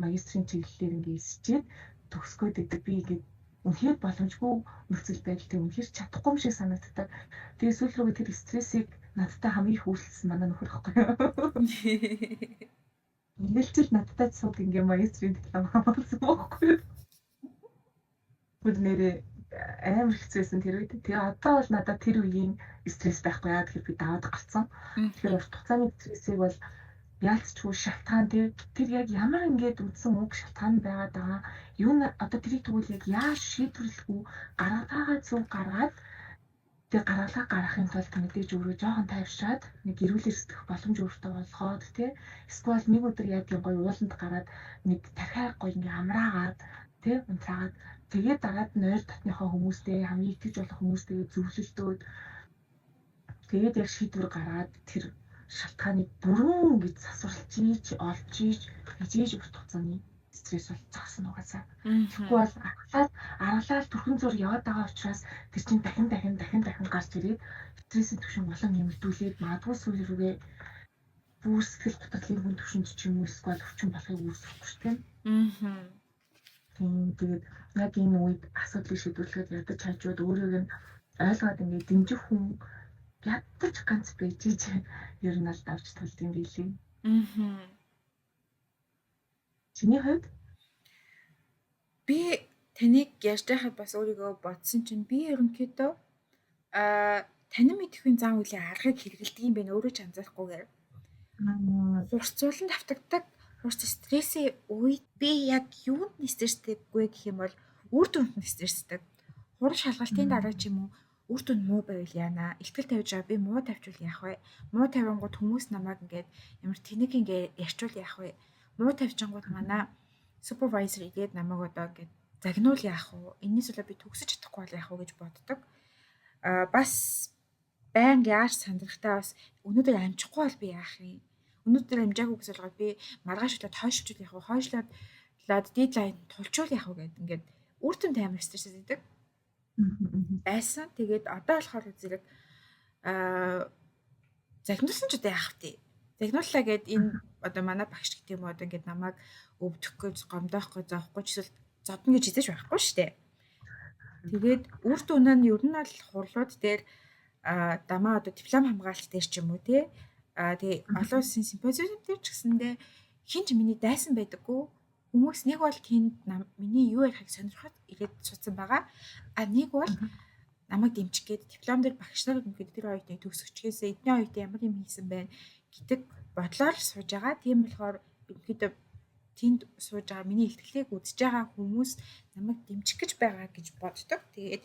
магистрийн чиглэлээр ингээд эсчээд төгсгөөд идэг би ингээд үнэхээр боломжгүй нөхцөл байдалтай үнэхээр чадахгүй юм шиг санагддаг. Тэгээ сүүл рүүгээ тэр стрессийг надтай хамгийн их үүсэлсэн манай нөхөр ихгүй юу. Инээлчил надтай цуг ингээ магистрийн диплом авсан байхгүй юу. Бүр нэрээ амар хэцүүсэн тэр үед. Тэгээ одоо бол надад тэр үеийн стресс байхгүй яа тэгэхээр би даваад гарцсан. Тэгэхээр урт хугацааны стрессийг бол яалтчгүй шалтгаан тэр яг ямар ингээд үндсэн уг шалтгаан байгаад байгаа. Юу н одоо тэрийг тэгвэл яг яаж шийдвэрлэх үү? Гаргаагаа зөв гаргаад тэгээ гаргалаа гаргахын тулд мэдээж өөрөө жоохон тайвшраад нэг эрүүлэр сэтгэх боломж өөртөө олгоод тий эсвэл нэг өдөр яг юм гоё ууланд гараад нэг тархиа гоё ингээ амраагаад тий унтраагаад тэгээд дараад нь ойр дотныхоо хүмүүстэй хамгийн итгэж болох хүмүүстэй зөвлөлтөөд тэгээд яг шийдвэр гаргаад тэр шалтгааныг бүрэн ингэж засварлаж ийж олж ийж хижээж урт хугацааны стресс бол зогсно угаасаа. Тэгэхгүй бол аргалаад түрхэн зур яваад байгаа учраас тэр чинь дахин дахин дахин дахин гарч ирээд стрессийн түвшин улам нэмэгдүүлээд магадгүй сүүл рүүгээ бүр сэтгэл готрлын хүн түвшинд ч юм уу эсвэл өвчин болохыг үүсгэхгүй шүү дээ. Тийм тэгээд яг энэ үед асуудлыг шийдвэрлэхэд ядаж хажууд өөрийг нь ойлгоод ингээд дэмжих хүн ядаж ганц байж иж ер нь аль давж тулд юм билий. Чиний хувьд би таныг ярьж байхад бас өөрийгөө бодсон чинь би ерөнхийдөө танин мэдэхүйн зан үйлийн аргыг хэрэгэлдэг юм байна өөрөө ч анзаарахгүйгээр. Хурцуулан давтагдаг хурц стрессийн үед би яг юунд нь стресстэйгүй гэх юм бол үр дүнд нь стресстэй. Хурал шалгалтын дараа ч юм уу үр дүн муу байвал яана. Илтгэл тавьж байгаа би муу тавьчвал яах вэ? Муу тавингууд хүмүүс намайг ингээд ямар тэнэг ингээд ярьчвал яах вэ? Муу тавьчингууд манай супервайзер игээд намайг одоо ингээд загнуул яах вэ? Энэс болоо би төгсөж чадахгүй бол яах вэ гэж боддог. Бас Баян яаж сандрахтаа бас өнөөдөр амжихгүй бол би яах юм? Өнөөдөр амжаагүй гэсэн болгоод би маргааш өглөө хойшлуул яах вэ? Хойшлоод дедлайн тулчуул яах вэ гэд ингээд үр дүнд амар стресс идэг. Байсан. Тэгээд одоо болохоор зэрэг загнуулсан ч одоо яах вэ? Загнууллаа гэд энэ одоо манай багш гэдэг юм уу одоо ингээд намайг өвдөх гэж, гомдоох гэж, зовхгүй ч эсвэл зодно гэж хизээж байхгүй шүү дээ. Тэгээд үр дүн нь ер нь бол хурлууд дээр дамаа одоо диплом хамгаалалт дээр ч юм уу те тэгээ олон улсын симпозиум дээр ч гэсэндээ хин ч миний дайсан байдаггүй. Хүмүүс нэг бол тэнд миний юу ярихыг сонирхоод ирээд суудсан байгаа. А нэг бол намайг дэмжих гээд диплом дээр багш нар ингээд тэр оюутныг төгсөгчгээсээ эдний оюутан ямар юм хийсэн байна гэдэг бодлоор сууж байгаа. Тийм болохоор ерөнхийдөө тэнд сууж байгаа миний илтгэлийг үзэж байгаа хүмүүс намайг дэмжих гэж байгаа гэж боддог. Тэгээд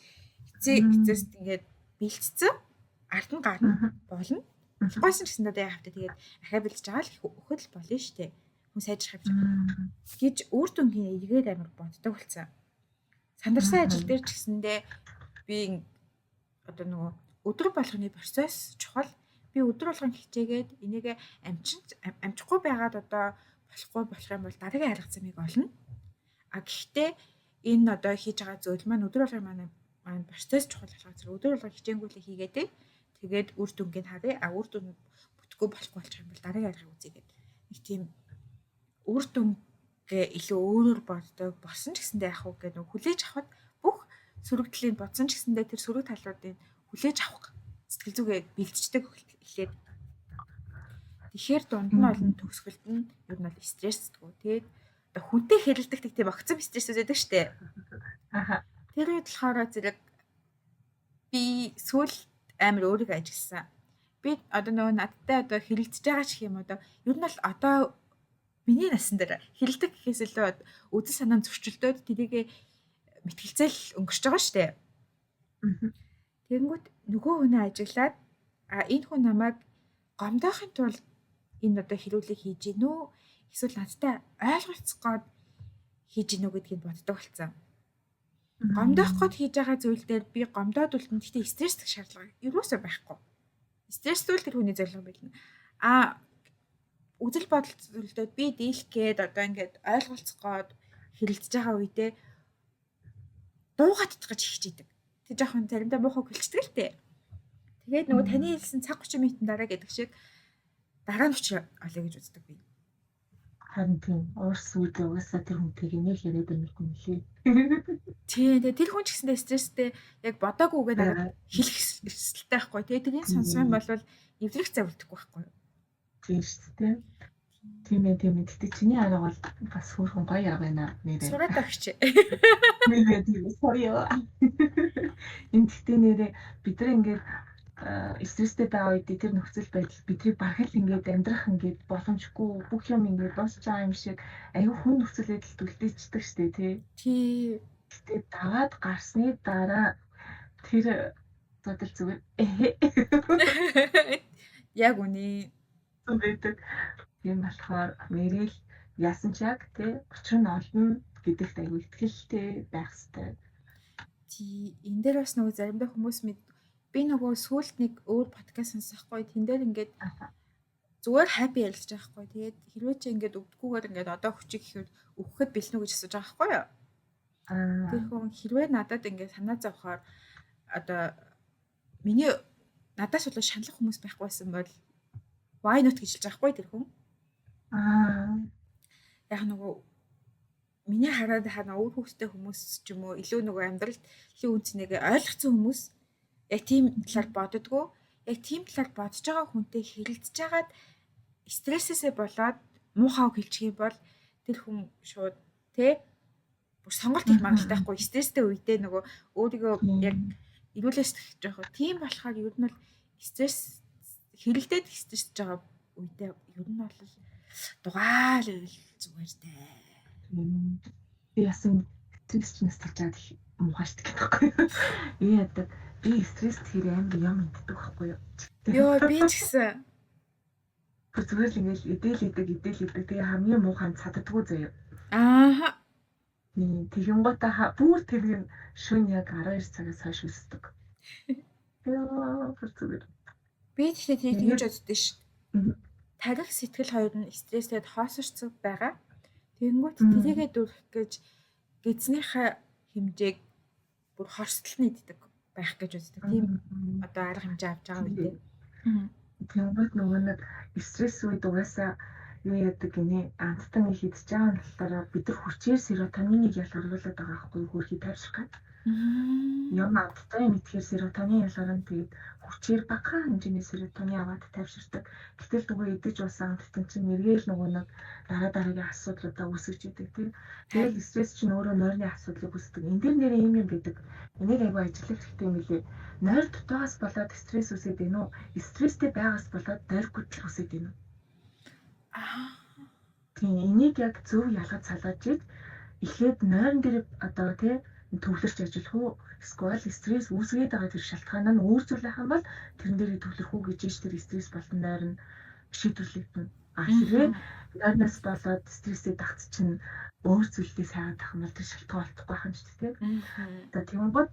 эцээ эцэст ингээд бэлтцсэн ард нь гарна болно. Болохгүйсэн ч гэсэн одоо яах вэ? Тэгээд ахаа бэлтэж байгаа л өхөд л болно шүү дээ. Хүн сайжрах юм шиг гэж үр дүнгийн эргээр амар боддог болсон. Сандарсан ажил дээр ч гэсэндээ би одоо нөгөө өдөр болгоны процесс чухал. Би өдөр болгон хичээгээд энийг амжихгүй байгаад одоо болохгүй болох юм бол дараагийн арга замыг олно. А гэхдээ энэ одоо хийж байгаа зүйл маань өдөр болгон манай процесс чухал болохоор зэрэг өдөр болгон хичээнгүйлээ хийгээд тэгээд үр дүнгийг харъя. А үр дүн бүтэхгүй болохгүй болчих юм бол дараагийн аргыг үзье гэдэг. Нэг тийм үр дүнгээ илүү өөрөөр боддог болсон ч гэсэндээ яах вэ гэдэг нэг хүлээж авахд бүх сөрөг талыг бодсон ч гэсэндээ тэр сөрөг талуудыг хүлээж авах сэтгэл зүгээ бэлтждэг эхлээд. Тэгэхээр дунд нь олон төгсгөлд нь ер нь бол стрессдгүү. Тэгээд одоо хүнтэй хэрэлдэх тийм огцом стресс үүсдэг штэ. Тэр үед болохоор зэрэг би сүүл амар өөрийгөө ажигласан. Би одоо нөгөө надтай одоо хэрэлдэж байгаа ч гэх юм одоо ер нь бол одоо миний насан дээр хэрэлдэх гэхээс илүү үзэл санаа зөрчилдөөд тэрийг мэтгэлцээл өнгөрч байгаа штэ. Тэгэнгүүт нөгөө хүнээ ажиглаад а энэ хүн намайг гомдоохын тулд энэ одоо хэрүүлэг хийж гин үү эсвэл надтай ойлголцох гээд хийж гин үү гэдгийг боддог болсон. Гомдоох гээд хийж байгаа зүйл дээр би гомдоод үлдэн. Гэхдээ стресстэх шаардлага юусоо байхгүй. Стресствэл тэр хүний зорилго байлна. А үзэл бодол зүйлдээ би дийлэх гээд одоо ингээд ойлголцох гээд хэрэлдэж байгаа үедээ дуугатчих гэж хичээдэг. Тэг жоохон заримдаа муухай хөлчдөг л тээ. Тэгээд нөгөө таны хэлсэн цаг 30 минутын дараа гэдэг шиг дараа нь учир олё гэж үздэг би. Харин тийм уурс үүдээ угаасаа тэр хүнтэйг нэг яриад байх юм лээ. Тий, тэгээ тэр хүн ч гэсэндээ стресстэй яг бодоагүйгээ надад хэлэх эрсдэлтэй байхгүй. Тэгээ тэрийг сонсох юм бол эвлэрэх зав үлдэхгүй байхгүй юу? Тийм шүү дээ. Тийм ээ, тийм ээ. Гэтэ чиний арга бол бас хөөрхөн гоё арга байна нэрээ. Сураад өгч. Нэрээ тийм sorry. Энэ гэхдээ нэрээ бид нар ингээд стресстэй байгаа үед тэр нөхцөл байдал бидний бараг л ингээд амьдрах ингээд боломжгүй бүх юм ингээд дуусч байгаа юм шиг аюу хүн нөхцөл байдалд үлдээчдэг штэ тий. Тий. Гэтэ дагаад гарсны дараа тэр бодол зүгээр Яг үнэ. Байдаг. Тийм болохоор мэрэл яасан ч яг тий учир нь олно гэдэгт аюу итгэлтэй байх хэрэгтэй. Тий, энэ дээр бас нөгөө заримдаа хүмүүс мэд би нөгөө сүүлд нэг өөр подкаст сонсохгүй тэн дээр ингээд зүгээр happy ярилцж байгаа хгүй. Тэгээд хэрвээ чи ингээд өвдгүүгээр ингээд одоо хүчиг гэхэд өвөхөд бэлнэ үү гэж асууж байгаа хгүй юу? Тэр хүн хэрвээ надад ингээд санаа зовхоор одоо миний надаас болоо шаналх хүмүүс байхгүй байсан бол why not гэж хэлж байгаа хгүй тэр хүн. Яг нөгөө миний хараад хаа өөр хүүхдтэй хүмүүс ч юм уу илүү нөгөө амьдралын үнцнийг ойлгоцсон хүмүүс яг тийм талаар боддгоо. Яг тийм талаар бодож байгаа хүнтэй хэрэлдэж байгаад стрессээсээ болоод муухай үг хэлчих юм бол тэр хүн шууд тэ бүр сонголт хийх магадлалтай байхгүй стресстэй үедээ нөгөө өөрийгөө яг эрүүлээс жоох. Тийм болохоор ер нь бол стресс хэрэлдээд стрессж байгаа үедээ ер нь бол дугаал байвал зүгээр дээ. Би ясан стресс ч насалж чад муухай штэ гэх байхгүй юу. Би яадаг би стресс тэр амар юм иддэг байхгүй юу. Йоо би ч гэсэн. Бүр зүгээр л ингээл идэл идэг идэл идэг тэгээ хамгийн муухай нь цаддаггүй заяа. Ааха. Тэгэнгүүтээ бүр тэр нь шөнө яг 12 цагаас хойш өсдөг. Яа бүр зүгээр. Би тэгэхээр тэрийг Тэгээд тэгж боддоо ш. Тархи сэтгэл хоёр нь стресстэй хоосорцог байгаа. Тэгэнгүүт тэрийгээ дүүргэх гэж гэзнийхээ хэмжээг бүр хорсдол нь иддэг байх гэж үздэг. Тийм одоо арга хэмжээ авч байгаа үедээ. Тэгэнгүүт нөгөө нэг стресс үед угаасаа юу яадаг гинэ, амттан их идэж байгаа нь болохоор бид нар хүчээр серотониныг ялгаруулад байгаа байхгүй юу, хөрхий тайвшрах гад. Юм амттай юм идэхээр серотонин ялгарна, тэгээд хүчээр багахан хэмжээний серотонин аваад тайвширдаг. Гэтэл нөгөө идэж уусан амттан чинь эргээл нөгөө нэг дараа дараагийн асуудлуудаа үүсгэж идэг тийм. Тэгэл стресс чинь өөрөө нойрны асуудлыг үүсгэдэг. Энэ дээр нэрээ юм юм байдаг. Энийг айгүй ажиллах хэрэгтэй юм билээ. Нойр дутуугаас болоод стресс үүсээд байна уу? Стресстэй байгаас болоод нойр гүтэл үүсээд байна уу? Тийм, энийг яг зөв ялгаж салгаж ид эхлээд нойрон дээр одоо тий төвлөрч ажиллах уу? Эсвэл стресс үүсгээд байгаа тэр шалтгаан нь өөр зүйл байх юм бол тэрэн дээрээ төвлөрөх үү гэж тэр стресс болон нойр нь шийдвэрлэгдэнэ. А хэрвээ нойрноос болоод стрессээ дагц чинь өөр зүйлдээ сайгаад авах юм бол тэр шалтгаан олдохгүй байх юм шүү дээ. За тэгэнгүүт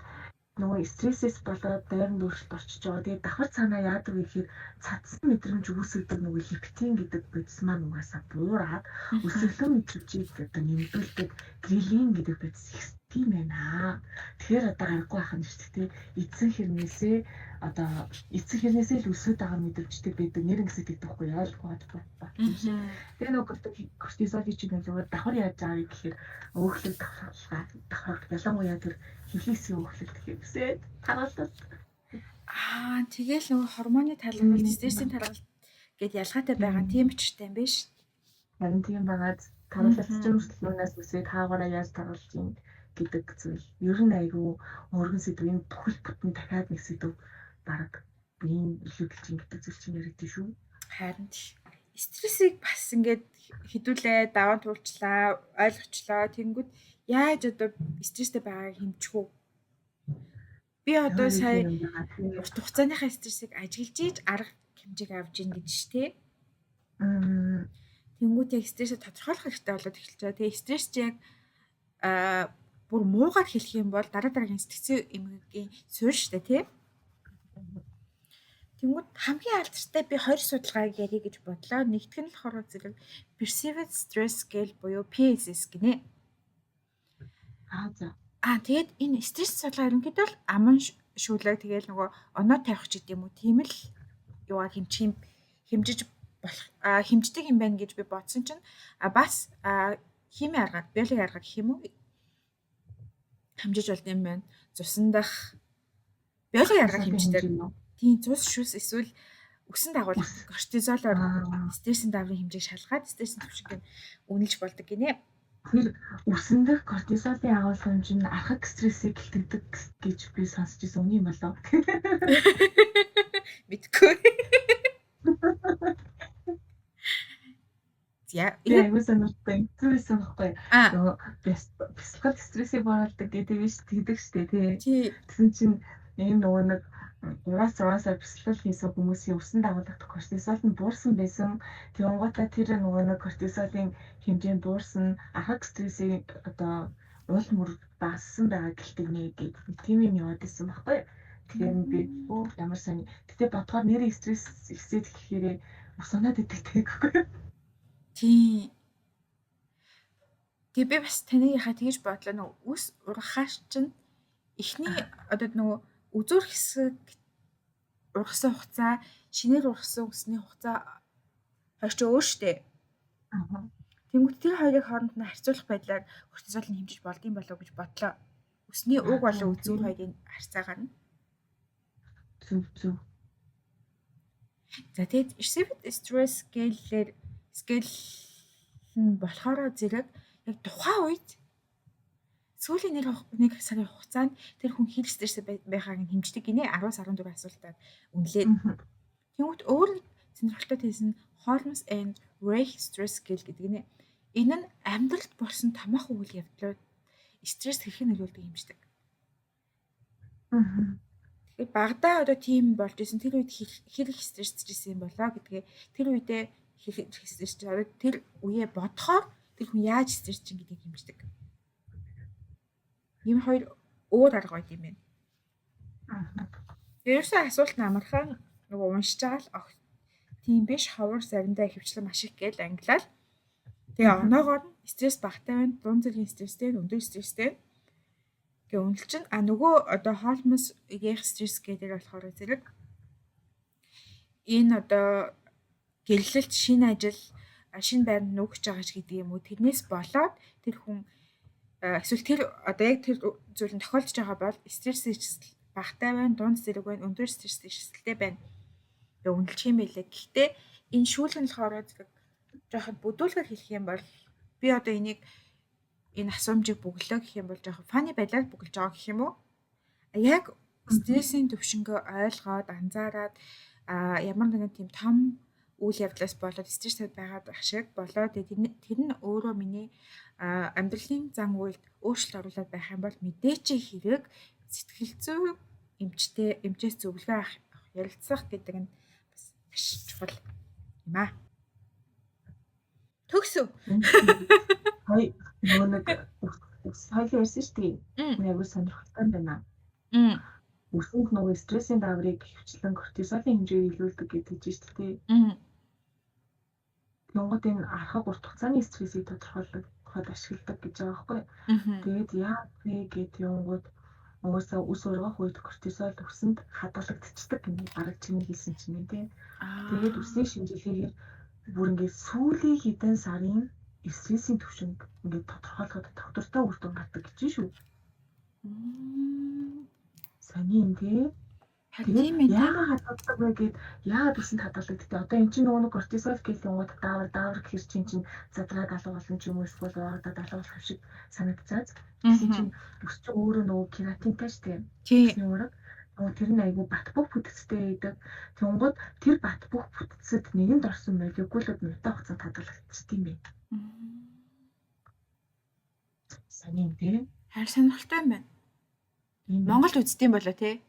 нөгөө стрессээс болоод дайранд өөрчлөлт орчиж байгаа. Тэгээд давхар цаанаа яадаг вэ гэхээр цадсан мэдрэмж үүсгэдэг нөгөө лептин гэдэг бодис маань угаасаа буураад өсөглөн мэдрэмжийг одоо нэмэгдүүлдэг грелин гэдэг бодис их тийм байна. Тэгэхээр одоо аргагүй байх нь шүү дээ. Эзэн хэрнээсээ одоо эцэг хэрнээсээ л өсөд байгаа мэдрэмжтэй байдаг. Нэр ингэсэд гэдэг байхгүй ойлгох байна. Тэгээ нөгөө кортизолын чинь нөгөө давхар яаж байгаа вэ гэхээр өөхлөг давхарлаа. Давхар ялангуяа тэр хөвлөсийн өөхлөлт гэхээсээ тараалал. Аа, тэгэл нөгөө гормоны таргалт, стрессийн таргалт гэд ялгаатай байгаа тийм учиртай юм биш. Харин тийм байгаад таргалт чинь юунаас үсээд хаагаараа яаж таргалж юм гэдэг зүйл. Ер нь айгүй өргөн сэдв, энэ бүхэл бүтэн дахиад нэг сэдв бараг биеийн илүүдэлж юм гэдэг зүйл чинь яригдэн шүү. Харин стрессийг бас ингээд хідүүлээ, даван туулчлаа, ойлгочлоо. Тэнгүүд яаж одоо стресстэй байгааг хэмжих үү? Би одоо сая урт хугацааныхаа стрессийг ажиглаж ийж арга хэмжээг авч ийн гэж ш тэ. Тэнгүүд яг стрессээ тодорхойлох хэрэгтэй болоод эхэлж байгаа. Тэгээ стресс чи яг бүр муугаар хэлэх юм бол дараа дараагийн сэтгцэн эмгэгийн суурь штэ тий. Тэнгүүд хамгийн алдартай би 2 судалгааг ярих гэж бодлоо. Нэгдүг нь болохоор зэрэг Perceived Stress Scale буюу PSS гинэ. Аа за. Аа тэгээд энэ стресс судалгаа ерөнхийдөө л аман шүүлэг тэгэл нөгөө оноо тавих ч гэдэм үү тийм л юугаар хэмжих хэмжиж болох хэмждэг юм байна гэж би бодсон чинь бас химийн аргаар, биологийн аргаар гэх юм уу хэмжиж болд юм байна. Цусан дах биологийн аргаар хэмждэг. Тийм, цус шүс эсвэл үсэн дагуулах кортизолоор стрессийн дааврын хэмжээг шалгаад стрессийн түвшинг үнэлж болдог гинэ. Тэр үсэн дэх кортизолын агуулгын хэмжээ нь архаг стрессийг гэлтэгдэг гэж би сонсч ирсэн. Үнэн юм болов? Мэдгүй. За, би аягүй сонирхолтой байсан байхгүй. Нөгөө бясалгал стрессийг бууруулдаг гэдэг биш тэгдэг штэ тий. Тэгсэн чинь ийм нөгөө нэг 3-6 сар бясалгал хийсэн хүмүүсийн үсэн дагуулгад кортизол нь буурсан байсан. Тэгэнгүүтээ тэр нөгөө нэг кортизолын хэмжээ нь буурсан, архаг стрессийг одоо уул мөр багассан байгаа гэлдэг нэ гэдэг тийм юм яваад исэн байхгүй. Тэгэхээр би өө ямар сайн. Гэтэ бодохоор нэрээ стресс ихсээд гэхээрээ ус унаад идэх тэгэхгүй. Тийм. Тэгээ би бас таныхаа тэгэж бодлоо, нөгөө үс ургахаар чинь эхний одоо нөгөө үзүүр хэсэг ургасан хугацаа, шинээр ургасан үсний хугацаа хоёр ч өөр штэ. Тэнгүүт тэр хоёрыг хооронд нь харьцуулах байдлаар кортизол нь хэмжиж болдсон болов гэж бодлоо. Үсний уг болон үзүүр хоёрын харьцаагаар нь. Зөв зөв. За тэгээд Perceived Stress Scale-ээр scale нь болохоор зэрэг яг тухайн үед сүүлийн нэг сарын хугацаанд тэр хүн хэр стресстэй байгааг нь хэмждэг гинэ, 10-аас 14 асуултаар үнэлээд. Тэнгүүт өөр нэг сонирхолтой тез нь Holmes and Rahe Stress Scale гэдэг нэ. Энэ нь амьдралд болсон томоохон үйл явдлууд стресс хэрхэн нөлөөлдөг хэмждэг. Тэгэхээр багадаа одоо тийм болж исэн, тэр үед хэр их стрессж исэн юм болоо гэдгээ тэр үедээ хэр их стрессж, тэр үеэ бодохоор тэр хүн яаж стрессж чинь гэдгийг хэмждэг. Ийм хоёр өөр арга байд юм байна. Ерөөсөө асуулт нь амархан Нөгөө уншиж байгаа л огт тийм биш, ховор заримдаа ихэвчлэн маш их гээл ангилал. Тэгээ оноогоор нь стресс багатай байна, дунд зэргийн стресстэй, өндөр стресстэй гэ үнэлчин чинь. А нөгөө одоо Холмс их стресс гэдэг болохоор зэрэг энэ одоо гэрлэлт, шинэ ажил, шинэ байранд нүүгч байгаа ч гэдэг юм уу, тэрнээс болоод тэр хүн эсвэл тэр одоо яг тэр зүйл нь тохиолдож байгаа бол стресс багатай байна, дунд зэрэг байна, өндөр стресс эрсдэлтэй байна гэ үнэлчих юм байлээ. Гэхдээ энэ шүүлэг нь болохоор зэрэг жоохон бүдүүлгээр хэлэх юм бол би одоо энийг, энэ асуумжийг бөглөө гэх юм бол жоохон funny байдлаар бөглөж байгаа гэх юм уу? Яг стрессийн төвшөнгөө ойлгоод анзаараад, ямар нэгэн тийм том үйл явдлаас болоод стресс байгаад байх шиг болоод тэр нь өөрөө миний амьдралын зан үйлд өөрчлөлт оруулаад байх юм бол мэдээч хэрэг сэтгэл зүйн эмчтэй, эмчээс зөвлөгөө авах, ярилцах гэдэг нь бас маш чухал юм аа. Төгсөв. Хай, нөгөө нэг хоёул ярьсан шүү дээ. Айгуу сонирхолтой байна. Үсэнд нөгөө стрессийн дааврыг хөвчлэн кортизолын хэмжээг илүүлдэг гэдэг чинь шүү дээ. Тэнгууд энэ архаг урт хугацааны стрессийг тодорхойлоход ашигладаг гэж байгаа байхгүй. Тэгээд яа вэ гэд юунгууд угаасаа үс ургах үед кортизол үсэнд хадгалагдчихдаг юм, бараг чиний хэлсэн чинь тий. Тэгээд үсний шинжилгээгээр бүр ингээд сүүлийн хэдэн сарын стрессийн түвшинг ингээд тодорхойлоход тогтвортой үр дүн гардаг гэж шүү. Сони юм тий. Тийм ээ. Яагаад хадгалдаг вэ гэд, яагаад үсэнд хадгалагддаг. Одоо эн чинь нөгөө нэг кортизол гэх юм уу, даавар даавар гэхэр чинь задраад алга болно ч юм уу, эсвэл уурагдаад алга болох юм шиг санагдцаад. Тэгсэн чинь үс чинь өөрөө нөгөө кератинтай шүү дээ. Үсний уураг. Нөгөө тэр нь айгүй бат бөх бүтцтэй байдаг. Тэнгууд тэр бат бөх бүтцэд нэгэнд орсон молекулууд удаан хугацаанд хадгалагдчихдаг юм байна. Сони юм тий. Харин сонирхолтой юм байна. Монголд үздэм болоо тий.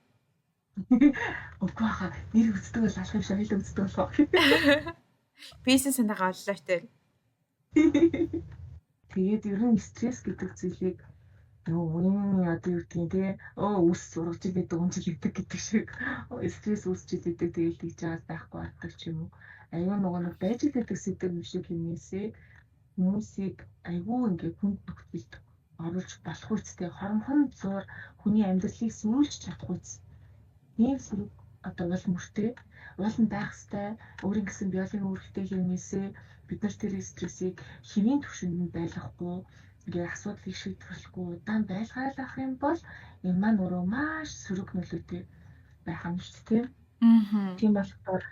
Үгүй хаа, нэр үздэг бол алах юм шиг, хоёул үздэг болох. Бизнес санаагаа оллоо штэ. Тэгээд ер нь стресс гэдэг зүйлийг нөгөө үеийн одоо юу гэдгийг те, өө үс ургаж идэг, өмжил идэг гэдэг шиг стресс үүсч идэг, тэгэл тэгж байгаа байхгүй болдог ч юм уу. Аюу нөгөө нэг байж идэг сэдв юм шиг хэмнээсээ хүмүүсийг айгүй ингээд хүнд нөхцөлд оруулж болох үстэй, хоромхон зуур хүний амьдралыг сөрүүлж чадах үс. Ийм сөрөг одоо уул мөртэй уул нь байх ёстой. Өөрийн гэсэн биологийн үүрэгтэй хэрнээсээ бид нар тэр стрессийг хэвийн түвшинд нь байлгахгүй, ингээ асуудлыг шийдвэрлэхгүй удаан байлгаал авах юм бол энэ маань өөрөө маш сөрөг нөлөөтэй байх юм шүү дээ. Тийм болохоор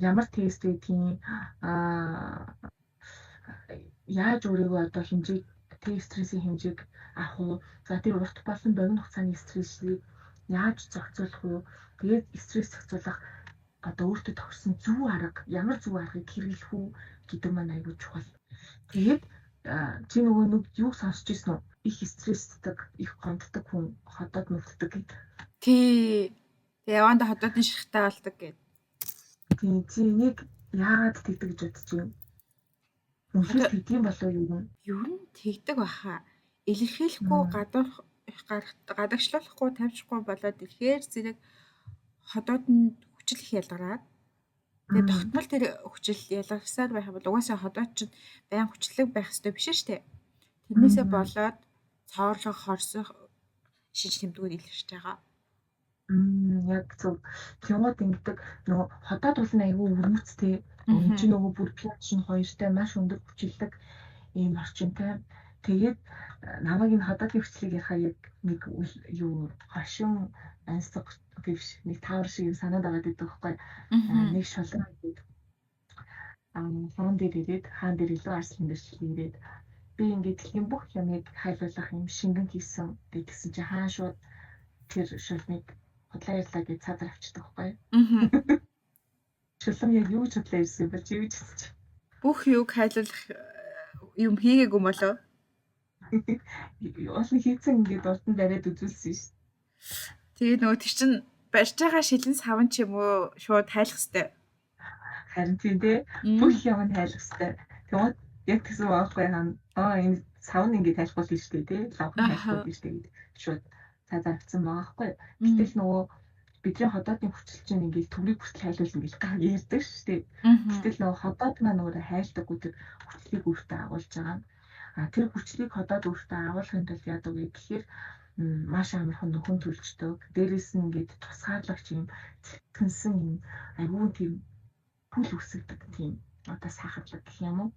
ямар тест гэдгийг, яаж өөрийгөө одоо хэмжээг, тест стрессийн хэмжээг авах уу? За, тэр урт болон богино хугацааны стрессийг яаж зохицуулах уу? Тэгээд стресс зохицуулах одоо өөртөө тохирсон зөв арга, ямар зөв аргыг хэрэглэх үү гэдэг маань айгүй чухал. Тэгээд чи нөгөө нэг юу сонсч ирсэн үү? Их стрессдэг, их гомддог хүн ходоод нүвтдэг гэдэг. Тий. Тэгээ явандаа ходоодын ширхтээ болдог гэд. Тийм, чи энийг яагаад тэгдэг гэж бодож байна? Үнэхээр тэгдэм болов юу юм? Ер нь тэгдэг баха. Илэрхийлэхгүй, гадуурх гадагшлуулахгүй, тавьчихгүй болоод ирэхээр зэрэг ходоод нь хүчил их ялгараад, тэгээ тогтмол тэр хүчил ялгарсаар байх юм бол угаасаа ходоод чинь байн хүчлэг байх ёстой биш шүү дээ. Тэрнээсээ болоод цоорлох, хорсох шинж тэмдгүүд илэрч байгаа. Яг зөв. Тэнгууд ингэдэг, нөгөө ходоод бол айгүй өвөрмөцтэй. Энэ чинь нөгөө бүр pH нь хоёртай маш өндөр хүчилдэг ийм орчинтай. Тэгээд намайг энэ ходоодын хүчлийг ярихаар яг нэг юу хошин ансаг гэвш нэг таавар шиг юм санаад аваад идэг байхгүй. Нэг шулан гэдэг хаан дээр ирээд, хаан дээр илүү арслан дээр ирээд, би ингээд дэлхийн бүх юмыг хайлуулах юм шингэн хийсэн гэдгсэн чи хаан шууд тэр шулмыг худлаа ярьлаа гэж цаадар авчдаг байхгүй. Шулам яг юу ч худлаа ярьсан юм бол чи юу гэж хэлсэн чи. Бүх юг хайлуулах юм хийгээгүй юм болов? Уул нь хийцэн, ингээд урд нь бариад үзүүлсэн шүү. Тэгээд нөгөө тэр чин барьж байгаа шилэн савн ч юм уу шууд хайлах хэвээр. Харин тийм дээ. Бүх юм нь хайлах хэвээр. Тэгмээд яг тэгсэн байхгүй хаан, аа, энэ савн ингээд хайлахгүй л шүү дээ тий. Лавхан хайлахгүй шүү дээ гэдэг шууд цаазаар авсан байгаа байхгүй. Гэтэл нөгөө Бидний ходоодын хүчил чинь ингээл төмрийг хүртэл хайлуулна гэж гав ярьдаг шүү дээ. Гэтэл нөгөө ходоод маань өөрөө хайлдаггүй, тэр хүчлийг өөртөө агуулж байгаа. А тэр хүчлийг ходоод өөртөө агуулахын тулд яадаг вэ гэхээр маш амархан нөхөн төлждөг. Дээрээс нь ингээд тусгаарлагч юм цэцгэнсэн юм айгүй тийм хүл үсгдэг, тийм одоо сахарлаг гэх юм уу.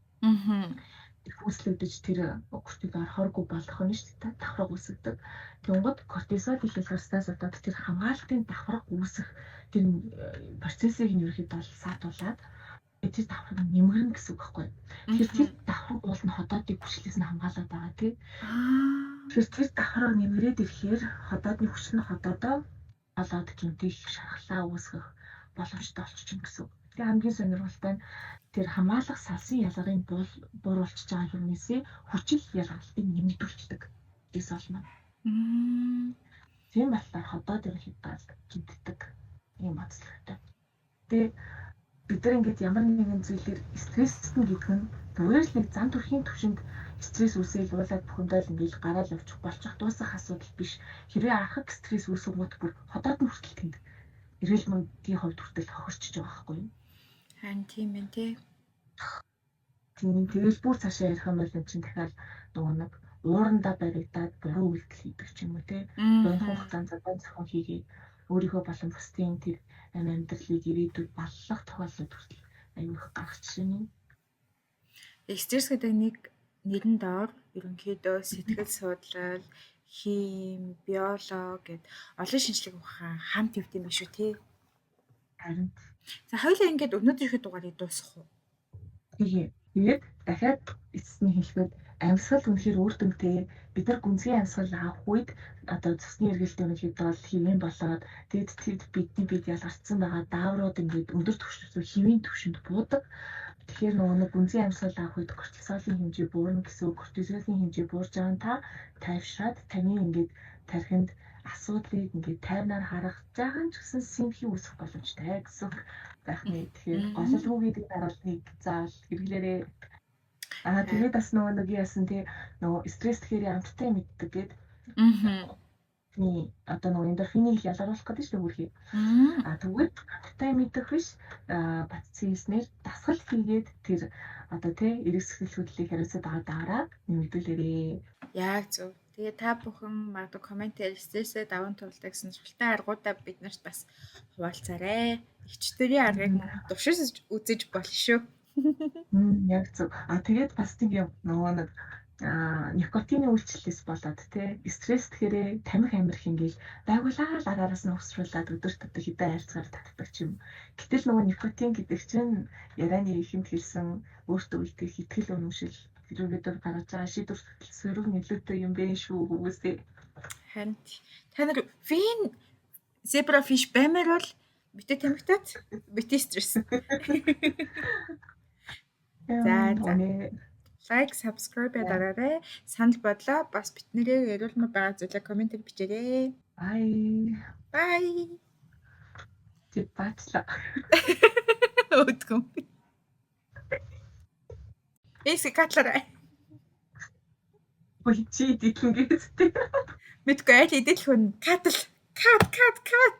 Хүүслэгдэж тэр гүртийг орохооргүй болох нь шүү дээ. Давхраг үүсгдэг. Тэнгууд кортизол их ялгарснаас болоод тэр хамгаалтын давхраг үүсэх тэр процессыг нь ерөөхдөө бол саатуулаад тэр давхраг нэмгэрнэ гэсэн үг байхгүй. Тэгэхээр тэр давхраг уул нь ходоодыг хүчлээс нь хамгаалаад байгаа, тий. Тэгэхээр тэр давхраг нэмгэрээд ирэхээр ходоодны хүч нь ходоодоо болоод гэмтэх, шархлаа үүсгэх боломжтой болчихно гэсэн үг. Тэгээ хамгийн сонирхолтой нь тэр хамгаалах салсын ялгарын бууруулчихж байгаа хэрнээсээ хүчил ялгалтыг нэмэгдүүлчихдэг. Кортизол маань. Тийм болохоор ходоод ерөнхийдөө гэмтдэг ийм онцлогтой. Тэгээ бид нар ингээд ямар нэгэн зүйлээр стресстэн гэдэг нь зүгээр л нэг зан төрхийн төвшөнд стресс үүсээл уулаад бухимдал ингээд гараал явчих болчих дуусах асуудал биш. Хэрвээ архаг стресс үүсэнгүүт бүр ходоод нь хүртэл тэнд эрүүл мэндийн хувьд хүртэл хохирчиж байгаа байхгүй юу? Харин тийм ээ, тий. Тийм, тэгэл бүр цаашаа ярих юм бол эн чинь дахиад нөгөө нэг уурандаа баригдаад буруу үйлдэл хийдэг ч юм уу, тий. Богино хугацаанд зодон зохион хийгээд өөрийнхөө болон бусдын тэр амьдралыг ирээдүйд баллах тохиолдлууд хүртэл аюу их гарах жишээ нь. Стресс гэдэг нэг нэрэн доор ерөнхийдөө сэтгэл судлал, хим, биолог гэд олон шинжлэх ухаан хамт явд юм биш үү, тий? Харин. За, хоёулаа ингээд өнөөдрийнхөө дугаарыг дуусгах уу? Тэгээ. Тэгээд дахиад эцэст нь хэлэхэд амьсгал үнэхээр үр дүнтэй. Бид нар гүнзгий амьсгал авах үед одоо цусны эргэлт ерөнхийдөө бол хэвэн болоод, тэгээд тэр бидний бид ялгарцсан байгаа дааврууд ингээд өндөр түвшин, хэвийн түвшинд буудаг. Тэгэхээр нөгөө нэг гүнзгий амьсгал авах үед кортизолын хэмжээ буурна гэсэн үг. Кортизолын хэмжээ буурж байгаа нь та тайвшраад таны ингээд тархинд асуудлыг ингээд тайвнаар харах жаахан ч гэсэн симхи үүсэх боломжтой гэсэн үг байх нэ. Тэгэхээр голлолгүй гэдэг дарааллыг заавал хэрэглээрэй. Аа, тэгээд бас нөгөө нэг яасан, тий, нөгөө стресс гэхээр амттай мэддэг гээд. Одоо нөгөө эндорфинийг ялгаруулах гэдэг шүү дээ, хүрхий. А тэгвэл амттай мэдэх биш, бацсан хэлснээр дасгал хийгээд тэр одоо, тий, эрэг сэтгэл хөдлөлийг хариуцаад байгаа дараа нэмэгдүүлээрэй. Яг зөв. Тэгээ та бүхэн магадгүй комментээр стрессээ даван туулдаг сонирхолтой аргуудаа бид нарт бас хуваалцаарай. Эгчдэрийн аргыг туршиж үзэж болно шүү. Яг зөв. А тэгээд бас нэг юм, нөгөө нэг никотины үйлчлэлээс болоод, те, стресс гэхээрээ тамхи амирх ингээл байгуулаад араас нь угсруулад өдөрт одоо хэдэн айлцгаар татдаг ч юм. Гэтэл нөгөө никотин гэдэг чинь ярианы ихэнд хэлсэн өөртөө үлдэх итгэл үнэмшил тэрүүгээр гаргаж байгаа шийдвэр сөрөг нөлөөтэй юм бэ шүү, хүмүүсээ. Харин та нар fin zebra fish баймаар бол битээ тамхитаад, битээ стресс. За. Лайк, subscribe дараарай. Санал бодлоо бас биднэрээ яриулмаар байгаа зүйлээ комментээр бичээрэй. Bye. Bye. Чи баачлаа. Өөдгөн. Эсэ катларай. Ой, чи дийлэнгээстэй. Мэдгүй, аль идэл хүн. Катл. Кат кат кат.